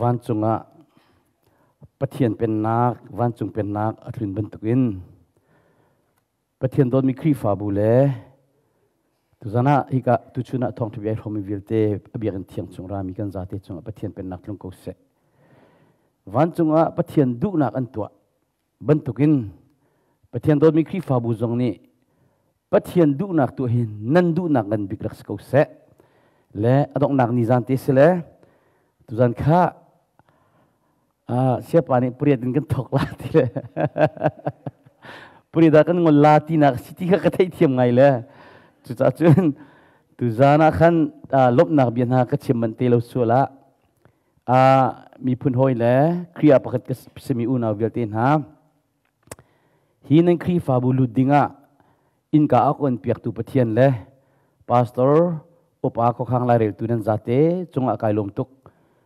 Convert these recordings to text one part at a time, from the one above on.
Vancung ah Pathian pennak, vancung pennak a tlun bantukin Pathian dawtmi Khrihfabu le tuzan ah hika tuchun ah thawngṭha bia hrawmmi vialte a biakinn thiang chung rami kan zate cungah Pathian pennak tlung ko seh. Vancung ah Pathian duhnak an tuah bantukin Pathian dawtmi Khrihfabu zong nih Pathian duhnak tuah hi nan duhnak ngan bik rak si ko seh. Le a donghnak ni zan te si le tuzan kha siapa nih puriat in kan thok la ti le puriat ah kan ngol la ti nak si ti kha ka theihthiam ngai le cucaah cun tuzan ah khan lawmhnak bia hna ka chim man te lo sual ah miphun hawi le Khrih ah pakhat ka simi unau vialte hna hi nan Khrihfabu lut dingah innka a on piaktu Pathian le pastor upa khuakhang laireltu nan zate cungah kai lawm tuk.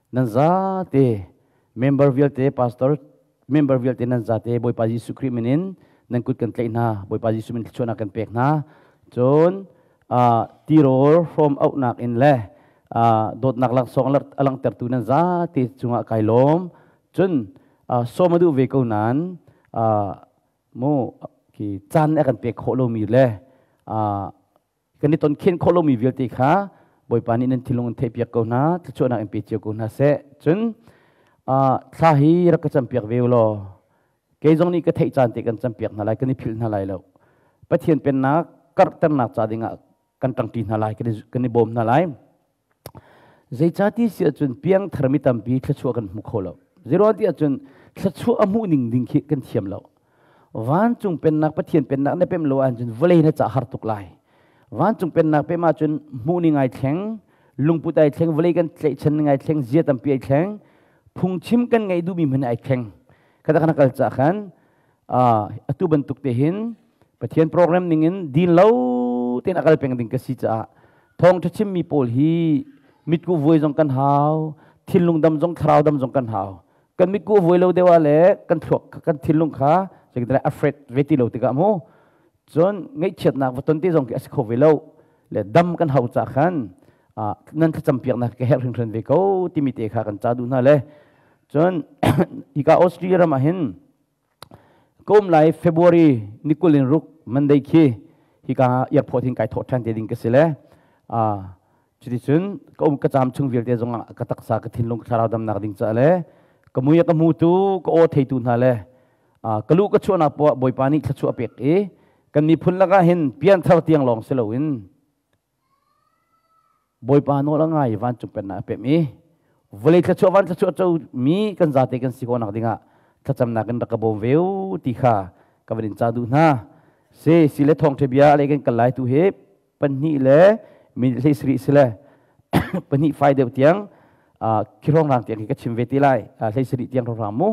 Nan zate member vialte pastor member vialte nan zate Bawipa Jesuh Khrih min in nan kut kan tlaih hna. Bawipa Jesuh min thluachuahnak kan pek hna. Cun tirawl hrawm auhnak in le dawtnak laksawng a langhtertu nan zate cungah kai lawm. Cun sawm a duh ve ko nain mu ki caan a kan pek khawh lomi le kan i ton khen khawh lomi vialte kha Bawipa nih nan thinlung in theihpiak ko hna, thluachuahnak in pe cio ko hna seh. Cun thla hi rak ka campiak ve u law kei zong nih ka theih caan te kan campiak hna lai, kan i philh hna lai lo. Pathian pennak karhternak ca dingah kan ṭangṭi hna lai, kan i bawm hna lai. Zeicati si ahcun piangthar mi tampi thluachuah kan hmu kho lo. Zeruang ti ahcun thluachuah a hmuh ning ding khi kan thiam lo. Vancung pennak Pathian pennak na pem lo ahcun vawlei na ca har tuk lai. Vancung pennak pem ahcun hmuh ning ai thleng, lungput ai thleng, vawlei kan tlaihchan ning ai thleng, zia tampi ai thleng, phungchim kan ngeih duhmi hmanh ai thleng. Kata kana kal ca khan atu bantuk te hin Pathian program ning in din lo tein a kal peng ding ka si caah thawngṭha chimmi pawl hi mitku vuai zong kan hau, thinlung dam zong thlarau dam zong kan hau. Kan mitku vuai lo deuh ah le kan thluak kan thinlung kha zeitindah afraid ve ti lo tikah mu cun ngaihchiatnak va ton te zong khi a si kho ve lo le dam kan hau ca khan nan thlacam piaknak ka herh hringhran ve ko timi te kha kan ca duh hna le cun hika Australia ram ah hin Ka um lai February ni 26 Monday khi hika airport hin kai thawh ṭhan te ding ka si le cuticun ka um ka caam chung vialte zongah ka taksa ka thinlung ka thlarau damnak ding caah le ka mui a ka hmutu ka aw theitu hna le ka luh ka chuahnak poah Bawipa nih thluachuah a pek i kan miphun lakah hin pianthar tiang lawng si loin Bawipa nawl a ngai vancung pennak a pemh i vawlei thluachuah van thluachuah co mi kan zate kan si khawhnak dingah thlacamnak in rak ka bawm ve u ti kha ka van in ca duh hna. Si si le thawngṭha bia alei kan kal lai tu hi pahnih le minute hlei sarih si le pahnih fai deuh tiang khirong rang tiang khi ka chim ve ti lai hlei sarih tiang rang mu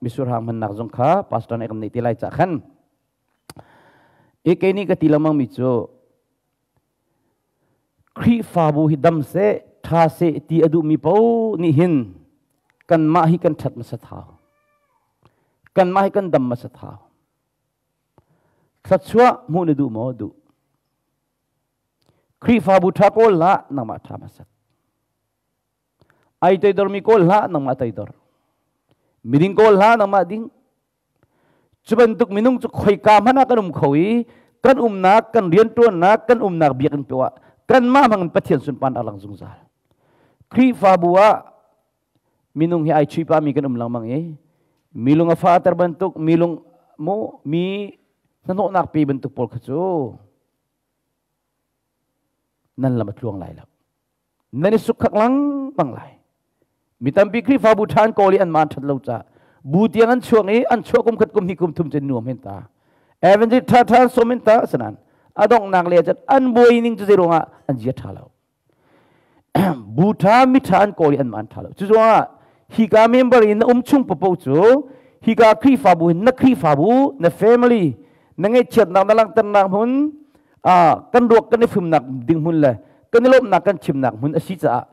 misur hang hmannak zong kha pastor nih kan neih ti lai ca khan E kei nih ka ti lengmang mi cu Khrihfabu hi dam seh, ṭha seh ti a duhmi paoh nih hin kanmah hi kan ṭhat hmasa thau. Kanmah hi kan dam hmasa thau. Thluachuah hmuh na duh maw? Duh. Khrihfabu ṭha kawl hlah, nangmah ṭha hmasat. Ai toidormi kawl hlah, nangmah toidor. Miding kawl hlah, nangmah ding. Cu bantuk minung cu khoika hmanh ah kan um kho i kan umnak, kan rianṭuannak, kan umnak biakinn poah kanmah hmang in Pathian sunparnak a lang zungzal. Khrihfabu ah minung hi ai chuipa mi kan um lengmang i mi lung a fater bantuk, mi lung mu mi hnahnawhnak pe bantuk pawl kha cu nan lam a tluang lai lo. Nan i sukkhak lengmang lai. Mi tampi Khrihfabu ṭhan kawl i an maan ṭhat lo caah bu tiang an chuak i an chuah kum khat kum hnih kum thum cun nuam hen ta. Evangelist ṭha ṭha an sawm hen ta sanan a donghnak le cun an buai ning cu zei ruangah an zia ṭha lo. Bu ṭha mi ṭha an kawl i an maan ṭha lo. Cu ruangah hika member in na um chung paoh cu hika Khrihfabu hin na Khrihfabu na family na ngaihchiatnak na langhternak hmun kan ruak kan i fimnak ding hmun le kan i lawmhnak kan chimnak hmun a si caah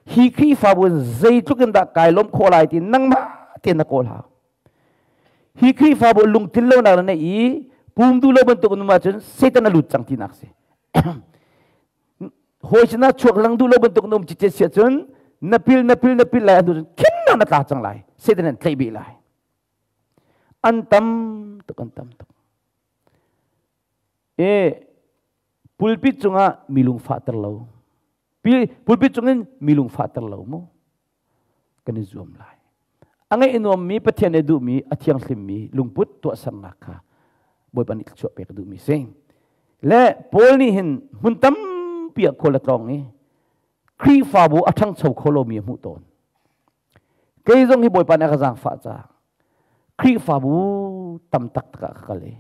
hi Khrihfabu in zeitluk in dah kai lawm khawh lai ti nangmah tein na kawl hau. Hi Khrihfabu lungthin lonak na neih i pum duh lo bantuk in um ahcun Satan a lut cang tinak si. Hawi sinah chuak lang duh lo bantuk in um cicet si ahcun Na pil na pil na pil lai anu khin na na tla cang lai. Satan an tlaih bih lai. An tam tuk an tam tuk. E pulpit cungah mi lung fahter lo. Pulpit cungin mi lung fahter lo mu. Kan i zuam lai. A ngaih nuammi Pathian nih duhmi a thianghlimmi lungput tuahsernak kha Bawipa nih thluachuah pek a duhmi si. Le Paul nih hin hmun tampi ah khual a tlawng i Khrihfabu a ṭhangcho kho lomi a hmuh tawn. Kei zong hi Bawipa nih a ka zaangfah caah Khrihfabu tam taktak ah ka kal i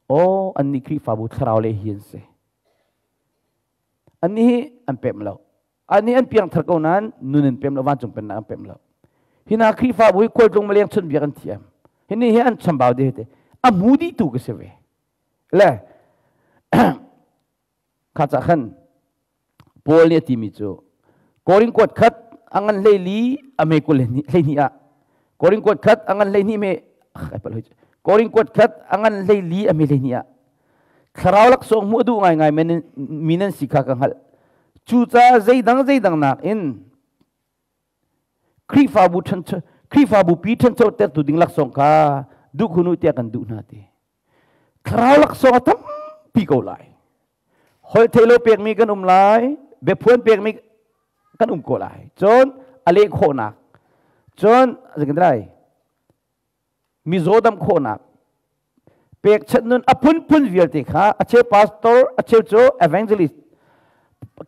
aw annih Khrihfabu thlarau lei hi an si. Annih hi an pemh lo. Annih an piangthar ko nain nun an pem lo, vancung pennak an pem lo. Hi hna Khrihfabu hi khualtlung maleng chun biak an thiam. Hi ni hi an chambau de te. A hmu dih tu ka si ve. Le kha ca khan Paul nih a timi cu Korin kuat khat a ngan 12 a me 22 ah Korin kuat khat a ngan 12 me ai pal hoi Korin kuat khat a ngan 14 a me 12 ah Thlarau laksawng hmuh a duh ngaingai mi nan si kha ka hngalh. Cucaah zeidang zeidang nakin Khrihfabu Khrihfabu pi ṭhanchotertu ding laksawng kha duh khun u tiah kan duh hna ti. Thlarau laksawng a tampi ko lai. Holh theilo pekmi kan um lai, biaphuan pekmi kan um ko lai. Cun a leh khawhnak. Cun zeitin lai? Mizaw dam khawhnak pekchanh nun a phunphun vialte kha a cheu pastor a cheu cu evangelist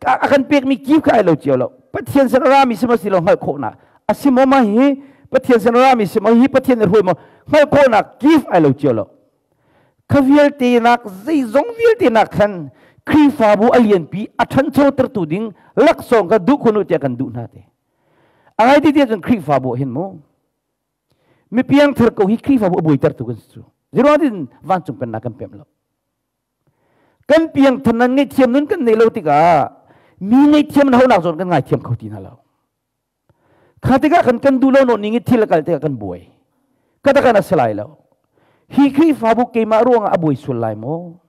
a kan pekmi kip kha ai lo cio lo. Pathian sin rami si maw si lo hngalh khawhnak a si maw, ma hi Pathian sin rami si maw, hi Pathian nih hruai maw hngalh khawhnak gift ai lo cio lo. Kha vialte nak zeizong vialte nak khan Khrihfabu a lianpi a ṭhanchotertu ding laksawng kha duh khun u tiah kan duh hna te. A ngai ti tiah cun Khrihfabu hin mu mi piangthar ko hi Khrihfabu a buaitertu kan si cu. Zeruang vancung pennak kan pemh lo. Kan piangthar nan ngaihthiam nun kan nei lo tikah mi ngaihthiam na honak zawn kan ngaithiam kho ti hna lo. Kha tikah kan kan duh lo no ning i thil a kal tikah kan buai. Ka takan a si lai lo. Hi Khrihfabu keimah ruangah a buai sual lai maw?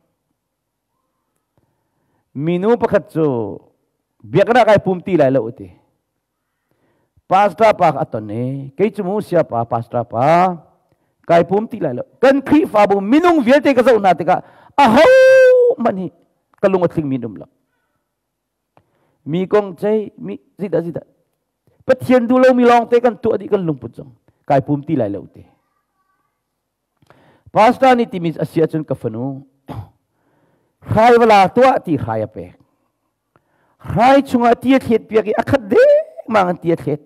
Minu pakhat cu biaknak ai pum ti lai lo ti. Pastor pa a ton i kei cu mu sia pa pastor pa kai pum ti lai lo. Kan Khrihfabu minung vialte ka zoh hna tikah aho hmanh hi ka lung a tling mi um lo. Mi kong cei mi zita zita Pathian duh lo mi lawng te kan tuah dih, kan lungput zong kai pum ti lai lo ti. Pastor nih timi a si ahcun ka fanu hrai vala tuah ti hrai a pek. Hrai chungah ti a thlet piak i a khat dengmang in ti a thlet.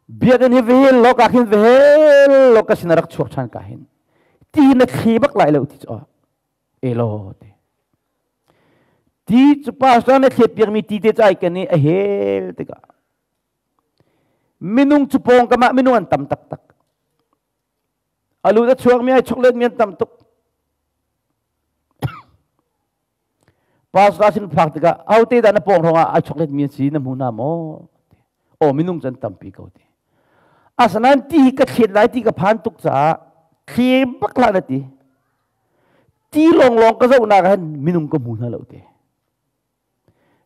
Biakinn hi vehel lo ka khin vehel lo ka sin rak chuak ṭhan ka hin. Ti na thli bak lai lo ti cu elo ti. Ti cu pastor na thlet piakmi ti te cai kan i a hel tikah minung cu pawng kamah minung an tam taktak. A lut a chuakmi ai choklet mi an tam tuk. Pastor sin phak tikah ahote dah na pawng hrawng ah ai choklet mi an si na hmu hna maw? Aw, minung cu an tampi ko ti. Asinain ti hi ka thlet lai ti ka phan tuk caah thli bak hlah na ti. Ti lawnglawng ka zohnak ah hin minung ka hmu hna lo ti.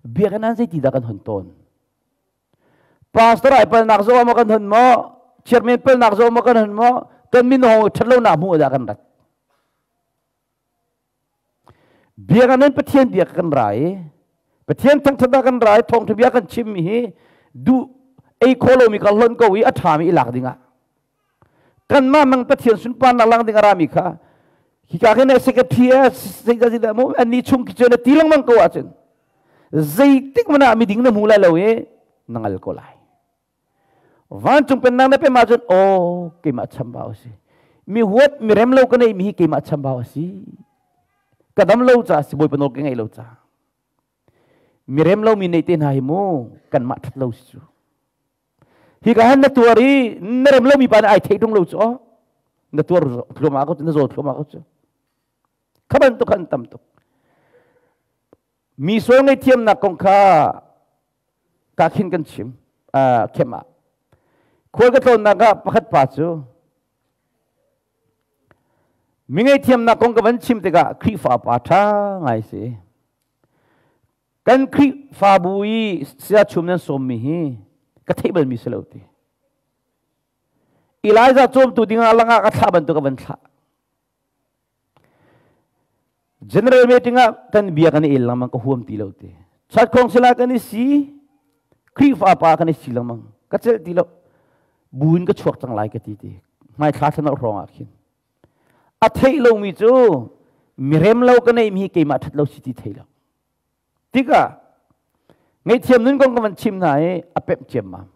Biakinn ah zeiti dah kan hon tawn? Pastor ai palnak zo maw kan hon maw? Chairman palnak zo maw kan hon maw? Kan min hong ṭhat lonak hmuh dah kan rat? Biakinn in Pathian bia kan ra i Pathian thangṭhat ah kan ra i thawngṭha bia kan chimmi hi duh ei kho lomi ka hlonh ko i a ṭhami i lak dingah kanmah mang Pathian sunparnak lang ding a rami kha hika khin secretary zeidah zeidah mu anni chung khi cun ti lengmang ko ahcun zeitik hmanh ah miding na hmu lai lo i na ngal ko lai. Vancung pennak na pem ahcun aw, keimah chambau a si, mi huat mi rem lo ka neih mi hi keimah chambau a si, ka dam lo ca si, Bawipa nawl ka ngaih lo ca mi rem lo mi neih te hna hi mu kanmah that lo si cu. Hi ka han na tuar i na rem lo mi pa nih ai theih tung lo cu, na tuar thluahmah ko cu, na zaw thluahmah ko cu. Kha bantuk khan tam tuk. Mi sual ngaihthiamnak kong kha ka khin kan chim khem ah khual ka tlawnnak ah pakhat pa cu mi ngaihthiamnak kong ka van chim tikah Khrihfa pa ṭha ngai si. Kan Khrihfabu i sia chum nan sawmmi hi ka theih balmi si lo ti. Elijah cawmtu dingah langah ka thlah bantuk a van thlah. General meeting ah kan bia kan i el lengmang ka huam ti lo ti. Chat khong sila kan i si, Khrihfa pa kan i si lengmang. Ka celh ti lo. Buin ka chuak cang lai ka ti ti. Hmai thla thlan hrawng ah khin. A theih lomi cu mirem lo ka neih mi hi keimah that lo si ti thei lo. Tikah ngaihthiam nun kong ka van chim hna i a pemh ciammam.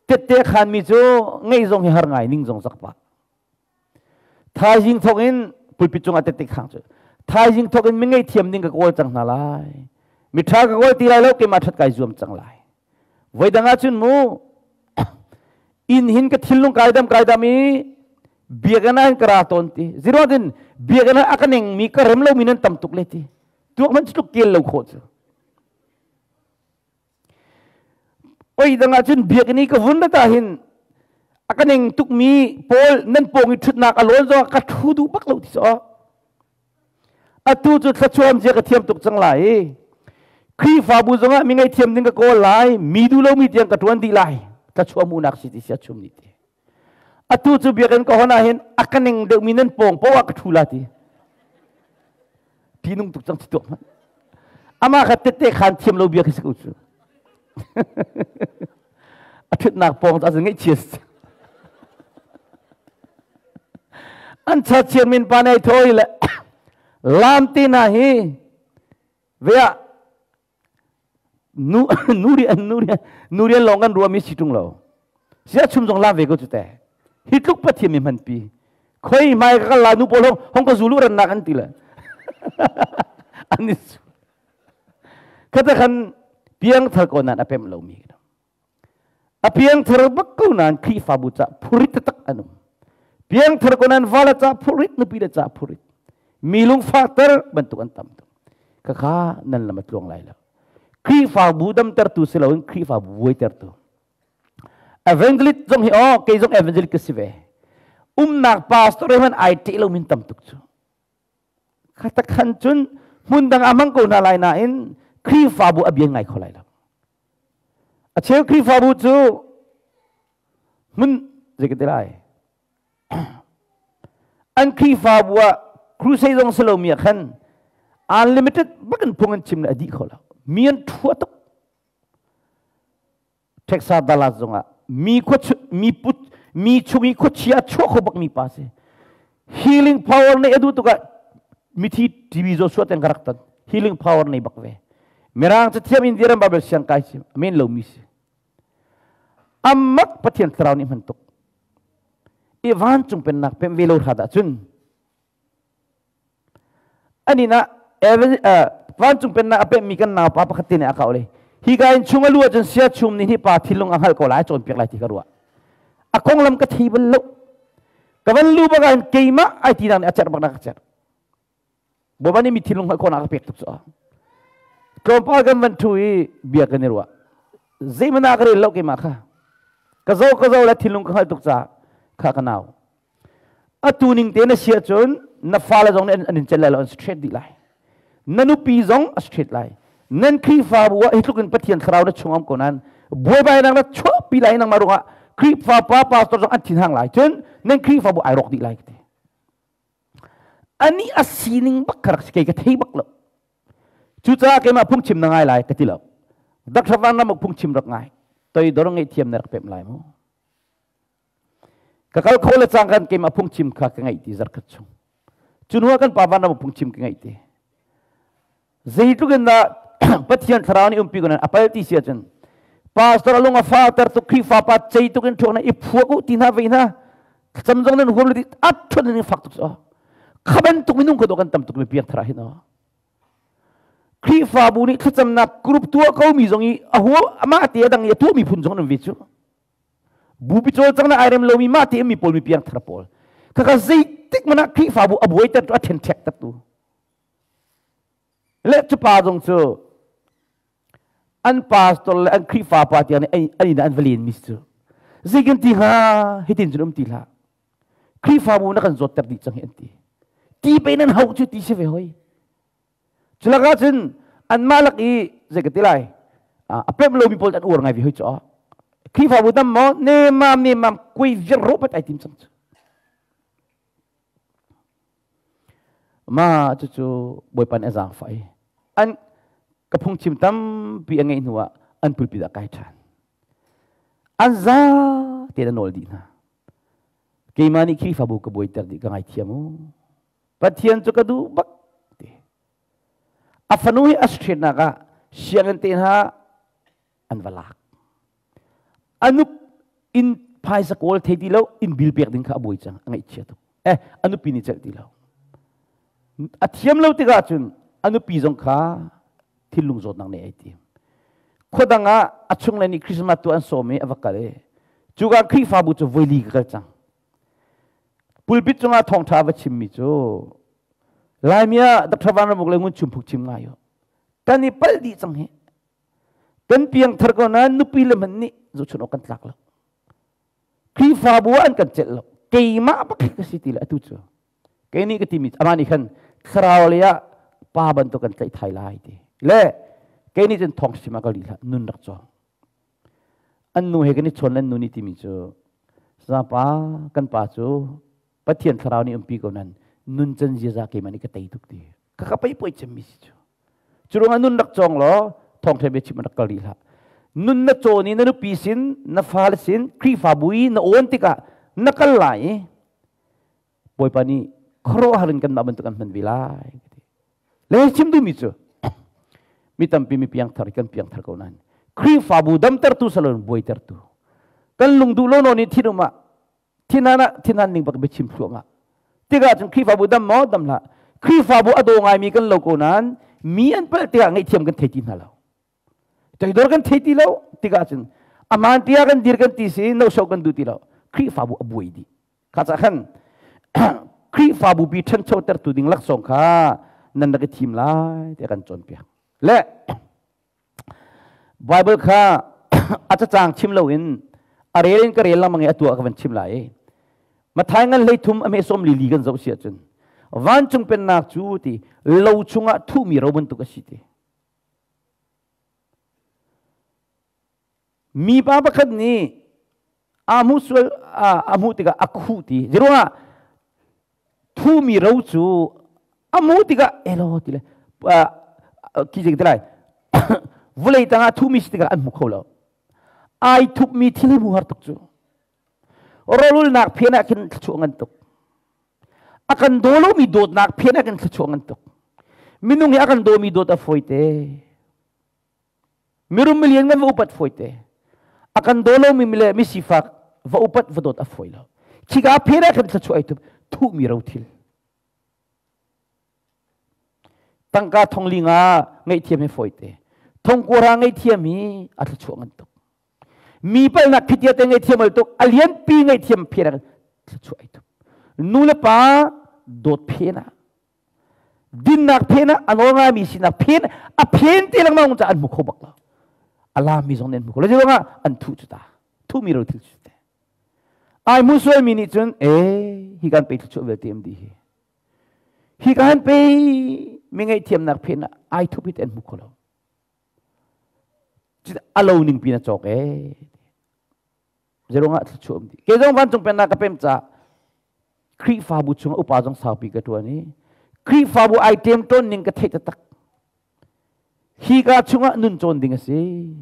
Tette khan mi cu ngeih zong hi har ngai ning zong zak pah. Thaizing thawk in pulpit cungah tette khang cu. Thaizing thawk in mi ngaihthiam ding ka kawl cang hna lai. Mi ṭha ka kawl ti lai lo keimah ṭhat kai zuam cang lai. Voi dang ah cun mu inn hin ka thinlung kai dam kai dam i biakinn ah hin ka ra tawn ti. Ziruang tin biakinn ah a ka neng mi ka rem lo mi nan tam tuk le ti. Tuak man tluk kel lo khawh cu. Oi dang ah cun biakinn i ka vun ta hin a ka neng tuk mi pawl nan pawng i ṭhutnak a lawn zong ka ṭhu duh bak lo ti so. Atu cu thluachuam zia ka thiam tuk cang lai i Khrihfabu zongah mi ngaihthiam ding ka kawl lai, mi duh lomi tiang ka ṭuan dih lai. Thluachuah hmuhnak si ti sia chum ni ti. Atu cu biakinn ka hon ah hin a ka ning deuhmi nan pawng poah ka ṭhu la ti. Ti nung tuk cang ti tuak hmanh. Amah kha tette khan thiam lo bia khi si ko cu. A ṭhutnak pawng cu a ngaihchia si. An cha chairman pa nei thoi le lam te na hi vea nu nuri an nuri nuri an long kan ruami si tung lo sia chum zong lam ve ko chu te hi tluk pathian mi hman pi khoi mai ka la nu pol hong hong ka zulu ran nak an ti le an ni khata khan piang thar ko nan apem lo mi A piangthar bak ko nain Khrihfabu ca phurit taktak an um. Piangthar ko nain vala ca phurit, nupi le ca phurit. Mi lungfahter bantuk an tam tuk. Khakha nan lam a tluang lai lo. Khrihfabu damtertu si loin Khrihfabu buaitertu. Evangelist zong hi oh kei zong evangelist ka si ve. Umnak pastor he hmanh ai ṭeh lo min tam tuk cu. Khatakhan cun hmun dang ah hmang ko hna lai nain Khrihfabu a bian ngai kho lai lo. A cheu Khrihfabu cu hmun zei ka ti lai an Khrihfabu ah crusade zong si lomi ah khan unlimited bakin phung an chim le a dih kho lo. Mi an ṭhua tuk. Texas Dallas zongah mi khua mi put mi chung i khuachia chuah kho bak mi pa si. Healing power nei adu tukah mithi TV Joshua ten ka rak ton. Healing power nei bak ve. Mirang cu thiam India ram Bible siang kai si amen lo mi si. Amak Pathian thlarau nih hman tuk. I vancung pennak pem ve lo hrat ahcun anin ah vancung pennak a pemmi kan naupa pakhat te nih a kau le hi ka in chung a lu ahcun sia chum nih hi pa thinlung a hngalh ko lai cawnpiak lai ti ka ruah. A konglam ka thei bal lo. Ka van lu bak ah keimah ai ti nak nih a cerh bak nak a cerh. Bawipa nih mi thinlung hngalh khawhnak a pek tuk cu. Tlawmpal kan van ṭhu i bia kan i ruah. Zeihmanh ah ka rel lo keimah kha. Ka zo ka zo le thinlung ka hngalh tuk caah kha ka nau. Atu ning te na si ahcun na fale zong nih an in celh lai lo, an straight dih lai. Na nupi zong a straight lai. Nan Khrihfabu ah hi tluk in Pathian thlarau na chung am ko nain buaibainak na chuahpi lai nangmah ruangah Khrihfa pa pastor zong an thinhang lai. Cun nan Khrihfabu ai rawk dih lai ka ti. Ani a sining bak ka rak si kei ka thei bak lo. Cucaah keimah phungchim na ngai lai ka ti lo. Dr. Van Ram phungchim rak ngai. Toidor ngaihthiam na rak pemh lai mu. Ka kal kho le cang kan keimah phungchim kha ka ngaih ti zarkhat chung. Cu hnu ah kan pa Van Ram phungchim ka ngaih ti. Zeitluk in dah Pathian thlarau nih umpi ko nan apal ti si ahcun pastor lung a fa ter tuk Khrihfa pa cei tuk in thuak na i phuak u ti hna vei hna cam zong nan huam le ti at thun in fak tuk so kha bantuk minung kha kan tam tuk mi piak thara hin o Khrihfabu nih thlacamnak group tuah ko mi zong i a huam amah te adang i a tuah mi phun zong nan ve cu bupi cawlcang na ai rem lomi mah te mi pawl mi piang thar pawl khaka zeitik mana Khrihfabu a buai ter tu a then thek ter tu Le cu pa zong cu an pastor le an Khrihfa pa tiang nih an inn ah an va len mi cu zeikan ti hnga hitin cun um ti hlah Khrihfabu na kan zawtter dih cang hi an ti ti pe nan hauh cu ti si ve hoi culakah cun Anmah lak i zei ka ti lai a pem lomi pawl an uar ngai ve hoi cu. Khrihfabu dam maw nemam nemam kui vir ro pat ai tim cang cu. Ma cucu Bawipa nih a zaangfah i an ka phungchim tampi a ngeih hnuah an pulpit ah kai ṭhan. An za tein a nawl dih hna. Keimah nih Khrihfabu ka buaiter dih ka ngaithiam u. Pathian cu ka duh bak ti. A fanu hi a ṭhennak ah sianginn te hna an va lak. Anup in phaisa kawl thei ti lo in bil pek ding kha a buai cang a ngaihchia tuk. Eh a nupi nih celh ti lo. A thiam lo tikah cun a nupi zong kha thinlung zawtnak nih ai tim. Khua dang ah a chung le nih Christmas tu an sawm i a va kal i cuka Khrihfabu cu voili ka kal cang. Pulpit cungah thawngṭha va chimmi cu Laimi ah Dr. Van Ramuk le Ngun Chum Phuk chim ngai u. Kan i palh dih cang hi. Kan piangthar ko nain nupi le hmanh nih zohchun awk kan tlak lo. Khrihfabu ah an kan celh lo. Keimah bak ka si ti le atu cu. Kei nih ka timi amah nih khan thlarau lei ah pa bantuk kan tlaih thai lai ti. Le kei nih cun thawng sim ah ka rih hlah nun rak cawng. An nu he kan i chawn an nu nih timi cu zapa kan pa cu Pathian thlarau nih umpi ko nan nun can ziaza keimah nih ka tei tuk ti. Ka ka pei poi cemmi si cu. Cu ruangah nun rak cawng law thawngṭha bia chim rak kal rih hlah. Nun na cawn i na nupi sin, na fale sin, Khrihfabu i na awn tikah na kal lai i Bawipa nih khuaruahhar in kanmah bantuk an hman ve lai. Le chim duhmi cu mi tampi mi piangthar kan piangthar ko nain Khrihfabu damtertu salon buaitertu kan lungduh lo nawn i thin um ah thinhan ah thinhan ning bak biachim thluahmah tikah cun Khrihfabu dam maw dam hlah Khrihfabu a daw ngaimi kan lo ko nain mi an palh tikah ngaihthiam kan thei ti hna lo toidor kan thei ti lo tikah cun aman tiah kan dir kan ti si no so kan duh ti lo Khrihfabu a buai dih kha ca khan Khrihfabu pi ṭhanchotertu ding laksawng kha nan rak i thim lai tiah kan cawnpiak le Bible kha a cacang chim loin a rel in ka rel lengmang i a tuah ka van chim lai i Mathai ngan hlei thum a hme sawm li li kan zoh si ahcun vancung pennak cu ti lo chungah thuhmi ro bantuk a si ti Mipa pakhat nih aa hmuh sual a hmuh tikah a khuh ti. Zeiruangah thumi ro cu a hmuh tikah elaw ti le ki zei ti lai vulei tangah thumi si tikah an hmu kho lo. Ai thupmi thil hi hmu har tuk cu. Rawlulnak phen ah khin thluachuah ngan tuk. A kan daw lomi dawtnak phen ah khin thluachuah ngan tuk. Minung hi a kan dawmi dawt a fawi te. Mirum milian kan va upat fawi te. A kan daw lomi le misifak va upat va dawt a fawi lo. Khika phen ah khan thluachuah ai thup thuhmi rothil. Tangka thong li nga ngaihthiam hi fawi te. Thong kura ngaihthiam hi a thluachuah ngan tuk. Mi palnak phitia te ngaihthiam al tuk a lianpi ngaihthiam phen ah thluachuah ai thup. Nu le pa dawt phen ah dinnak phen ah a nawl ngaimi sinak phen a phen te lengmang ca an hmu kho bak lo a lami zong nih an hmu kho lo ruangah an thuh cu ta thuhmi ro thil cu te ai hmu sualmi nih cun e hi kan pe thluachuah vialte am dih hi hi kan pe mi ngaihthiamnak phen ah ai thup hi te an hmu kho lo a lo ning pin a cawk e Zeruangah thluachuah um dih. Kei zong vancung pennak ka pem ca Khrihfabu chung upa zong saupi ka ṭuan i Khrihfabu ai ṭem tawn ning ka theih taktak. Hi ka chungah nun cawn ding a si.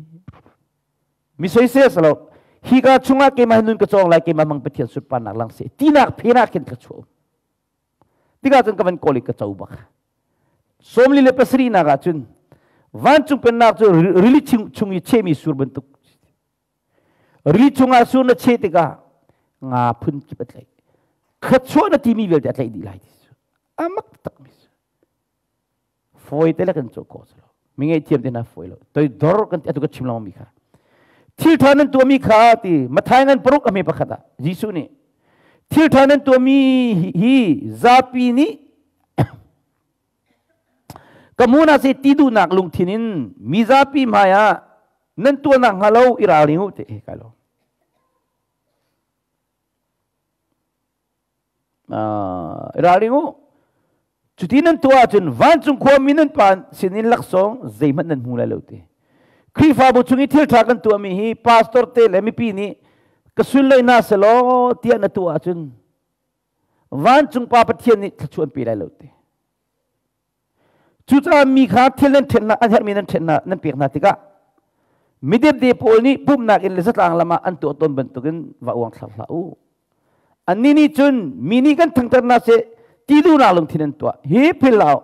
Mi soisel salo hi ka chungah keimah nun ka cawng lai keimah mang Pathian sunparnak lang se tinak phen ah khin thluachuah um. Tikah cun ka van kawl i ka co bak. 47 nak ah cun vancung pennak cu rili chung i chehmi sur bantuk Ri chungah sur na cheh tikah nga phun kip a tlaih. Khachuah na timi vialte a tlaih dih lai ti cu. A mak tak mi cu. Fawi te le kan cawh khawh lo. Mi ngaihthiam te na fawi lo. Toi dor kan ti atu ka chim lengmang mi kha. Thil ṭha nan tuahmi kha ti Mathai ngan paruk a hme pakhat ah Jesuh nih thil ṭha nan tuahmi hi zapi nih Ka hmun ah si ti duhnak lungthin in mizapi hmai ah nan tuahnak hnga lo i ralring u ti kai lo. I ralring u. Cuti nan tuah ahcun vancung khuami nan Pa sinin laksawng zeihmanh nan hmu lai lo ti. Khrihfabu chung i thil ṭha kan tuahmi hi pastor te le mipi nih ka sunlei hna selaw tiah na tuah ahcun vancung Pa Pathian nih thluachuah an pe lai lo ti. Cucaah mi kha thil nan ṭhen hna, an herhmi nan ṭhen hna, nan pek hna tikah midepde pawl nih pumhnak inn le zatlang lam ah an tuah tawn bantukin va uang thlak hlah u. Annih nih cun mi nih kan thangter hna seh ti duhnak lungthin an tuah. Hi phil hlah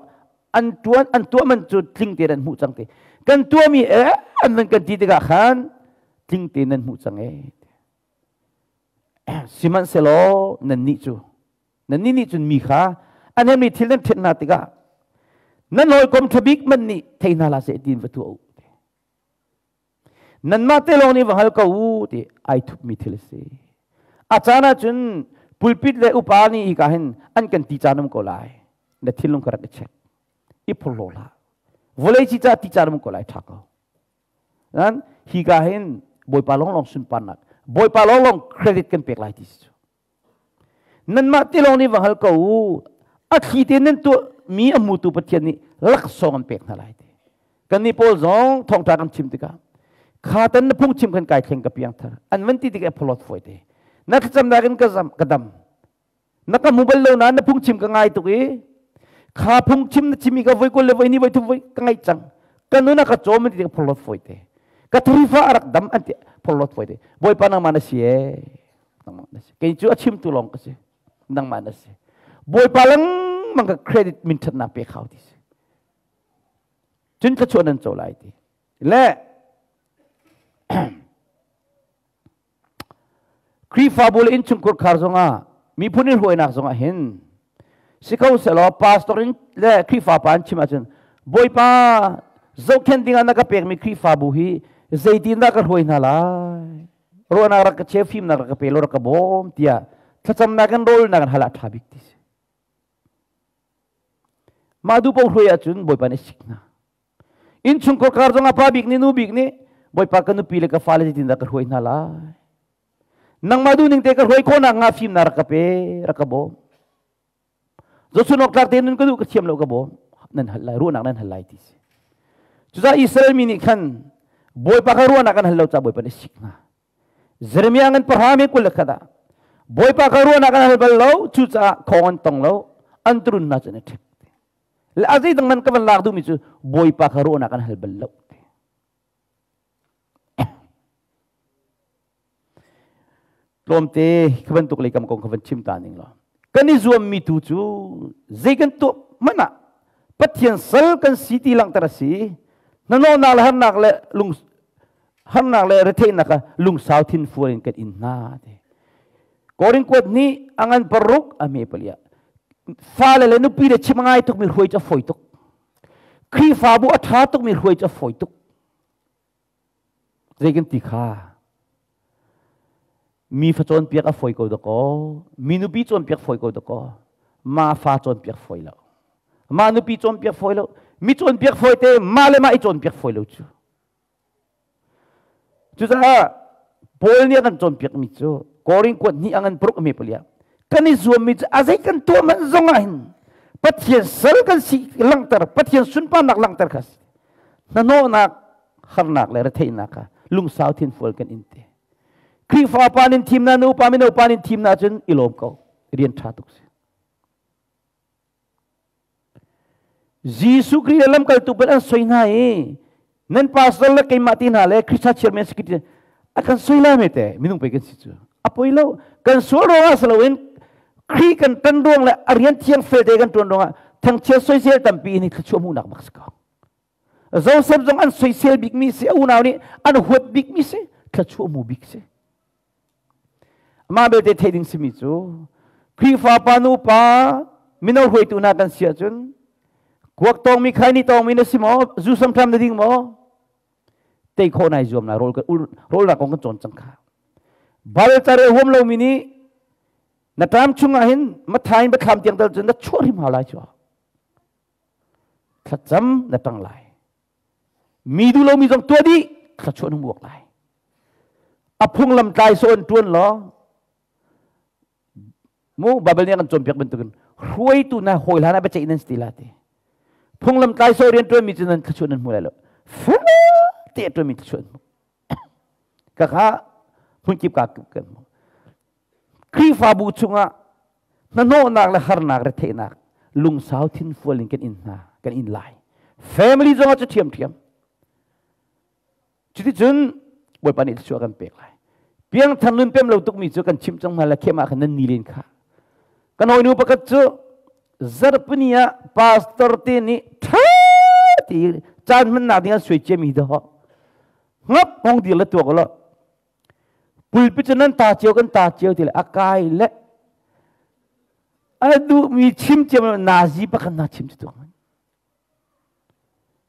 an tuan an tuah man cu tling te an hmuh cang te. Kan tuahmi e an van kan ti tikah khan tling te nan hmuh cang e. Sihmanhsehlaw nannih cu nannih nih cun mi kha an herhmi thil nan ṭhenh hna tikah nan hawikom ṭha bik man nih thei hna hlah seh tiin va tuah u. Nanmah te lawng nih va hngal ko u ti ai thupmi thil a si. A caan ahcun pulpit le upa nih hika hin an kan ti caan um ko lai. Na thinlung ka rak i check. I phurhlaw hlah. Vawlei ci ca ti caan um ko lai ṭha ko. Nan hika hin Bawipa lawnglawng sunparnak, Bawipa lawnglawng credit kan pek lai ti si cu. Nanmah te lawng nih va hngal ko u. A thli te nan tuah mi a hmutu Pathian nih laksawng an pek hna lai ti. Kannih pawl zong thawngṭha kan chim tikah kha tan na phung chim kan kai thleng ka piang thar. An van ti tikah pholot foi te. Na thlacamnak in ka zam ka dam. Na ka hmu bal lo na na phung chim ka ngai tuk i kha phung chim na chimi ka voi kul le voi ni voi thum voi ka ngaih cang. Ka nun a ka cawm an ti tikah pholot foi te. Ka thurifa a rak dam an ti pholot foi te. Bawipa nangmah na si ee. Nangmah na si. Kei cu a chimtu lawng ka si. Nangmah na si. Bawipa lengmang ka credit min ṭhatnak pe khau ti si. Cun thluachuah nan co lai ti. Le Khrihfabu le innchungkhur khar zongah miphun in hruainak zongah hin si kho sehlaw pastor in le Khrihfa pa an chim ahcun Bawipa zohkhenh dingah na ka pekmi Khrihfabu hi zeitindah ka hruai hna lai ruahnak rak ka cheu fimnak rak ka pe law rak ka bawm tiah thlacamnak in rawlnak in hal ah ṭha bik ti si. Mah duh paoh hruai ahcun Bawipa nih sik hna. Innchungkhar kar zongah pa bik nih nu bik nih Bawipa ka nupi le ka fale zeitindah ka hruai hna lai. Nangmah duhning te ka hruai khawhnak hnga fimnak rak ka pe, rak ka bawm. Zohchun awk tlak tein nun ka duh ka thiam lo ka bawm. Nan hal lai, ruahnak nan hal lai ti si. Cucaah Israel mi nih khan Bawipa kha ruahnak an hal lo caah Bawipa nih sik hna. Jeremiah ngan pahra me 21 ah Bawipa kha ruahnak an hal bal lo, cucaah khong an tong lo, an turun hna cu an i ṭhek. Le a zeidang man ka van lak duhmi cu Bawipa kha ruahnak an hal bal lo. Tlawmte khi bantuk lei kam kong kha van chim ta ning law. Kan i zuammi tu cu zei kan tuah hmanh ah Pathian sal kan si ti langhter a si. Hnanawhnak le harnak le lung harnak le retheihnak kha lungsau thinfual in kan in hna ti. Korin kuat nih a ngan paruk a hme palia. Fale le nupi le chim ngai tukmi hruai cu a fawi tuk. Khrihfabu a ṭha tukmi hruai cu a fawi tuk. Zei kan ti kha? Mi fa cawnpiak a fawi ko dakaw. Mi nupi cawnpiak fawi ko dakaw. Ma fa cawnpiak fawi lo. Ma nupi cawnpiak fawi lo. Mi cawnpiak fawi te mah le mah i cawnpiak fawi lo cu. Cucaah Paul nih a kan cawnpiakmi cu Korin kuat hnih a ngan paruk a me palia. Kan i zuammi cu a zei kan tuah hmanh zong ah hin Pathian sal kan si langhter, Pathian sunparnak langhter kha si. Hnahnawhnak, harnak le retheihnak kha lungsau thinfual kan in te. Khrihfa pa nin thim na nu pa mino pa nin thim na cun i lawm ko. Rian ṭha tuk si. Jesuh Khrih le lamkaltu pun an soi hna i nan pastor le keimah ti hna le Christian chairman secretary a kan soi lai me te minung pei kan si cu a poi lo kan sual ruangah si loin Khrih kan tan ruang le a rian thiang fel te kan tuan ruangah thangchiat soisel tampi in hi thluachuah hmuhnak bak si ko Joseph zong an soisel bikmi si a unau nih an huat bikmi si thluachuah hmu bik si Amah belte theih ding simi cu Khrihfa pa nu pa mino hruaitu hna kan si ahcun kuak tawngmi khaini tawngmi na si maw zu samthlam na ding maw tei khawh nai zuam na rawl rawlnak kong kan cawn cang kha bal care huam lomi nih na ṭam chungah hin mathain bathlam tiang tal cun na chuah hrim hau lai cu thlacam na ṭang lai Mi duh lomi zong tuah dih thluachuah na muak lai. A phunglam tlai sawn ṭuan law mu Bible nih a kan cawnpiak bantukin Hruaitu na hawi hlan ah biaceih nan si ti la ti. Phunglam tlai so rian ṭuanmi cu nan thluachuah nan hmu lai lo. Fel te ṭuanmi thluachuah an hmu. Ka kha hmunkip ka kan hmu. Khrihfabu chungah hnahnawhnak le harnak retheihnak lungsau thinfual in kan in hna kan in lai. Family zongah cu ṭhiamṭhiam. Cuticun Bawipa nih thluachuah kan pek lai. Piangthar nun pem lo tukmi cu kan chimh cang hna le khem ah khan nan ni len kha. Kan hawinu pakhat cu zarhpini ah pastor te nih ṭha ti caan hmannak ding an suai ciami dawh ngap hong dir le tuak lo pulpit cu nan ta cio kan ta cio ti le a kai le a duhmi chim ciam nazi pakhat na chim cu tuak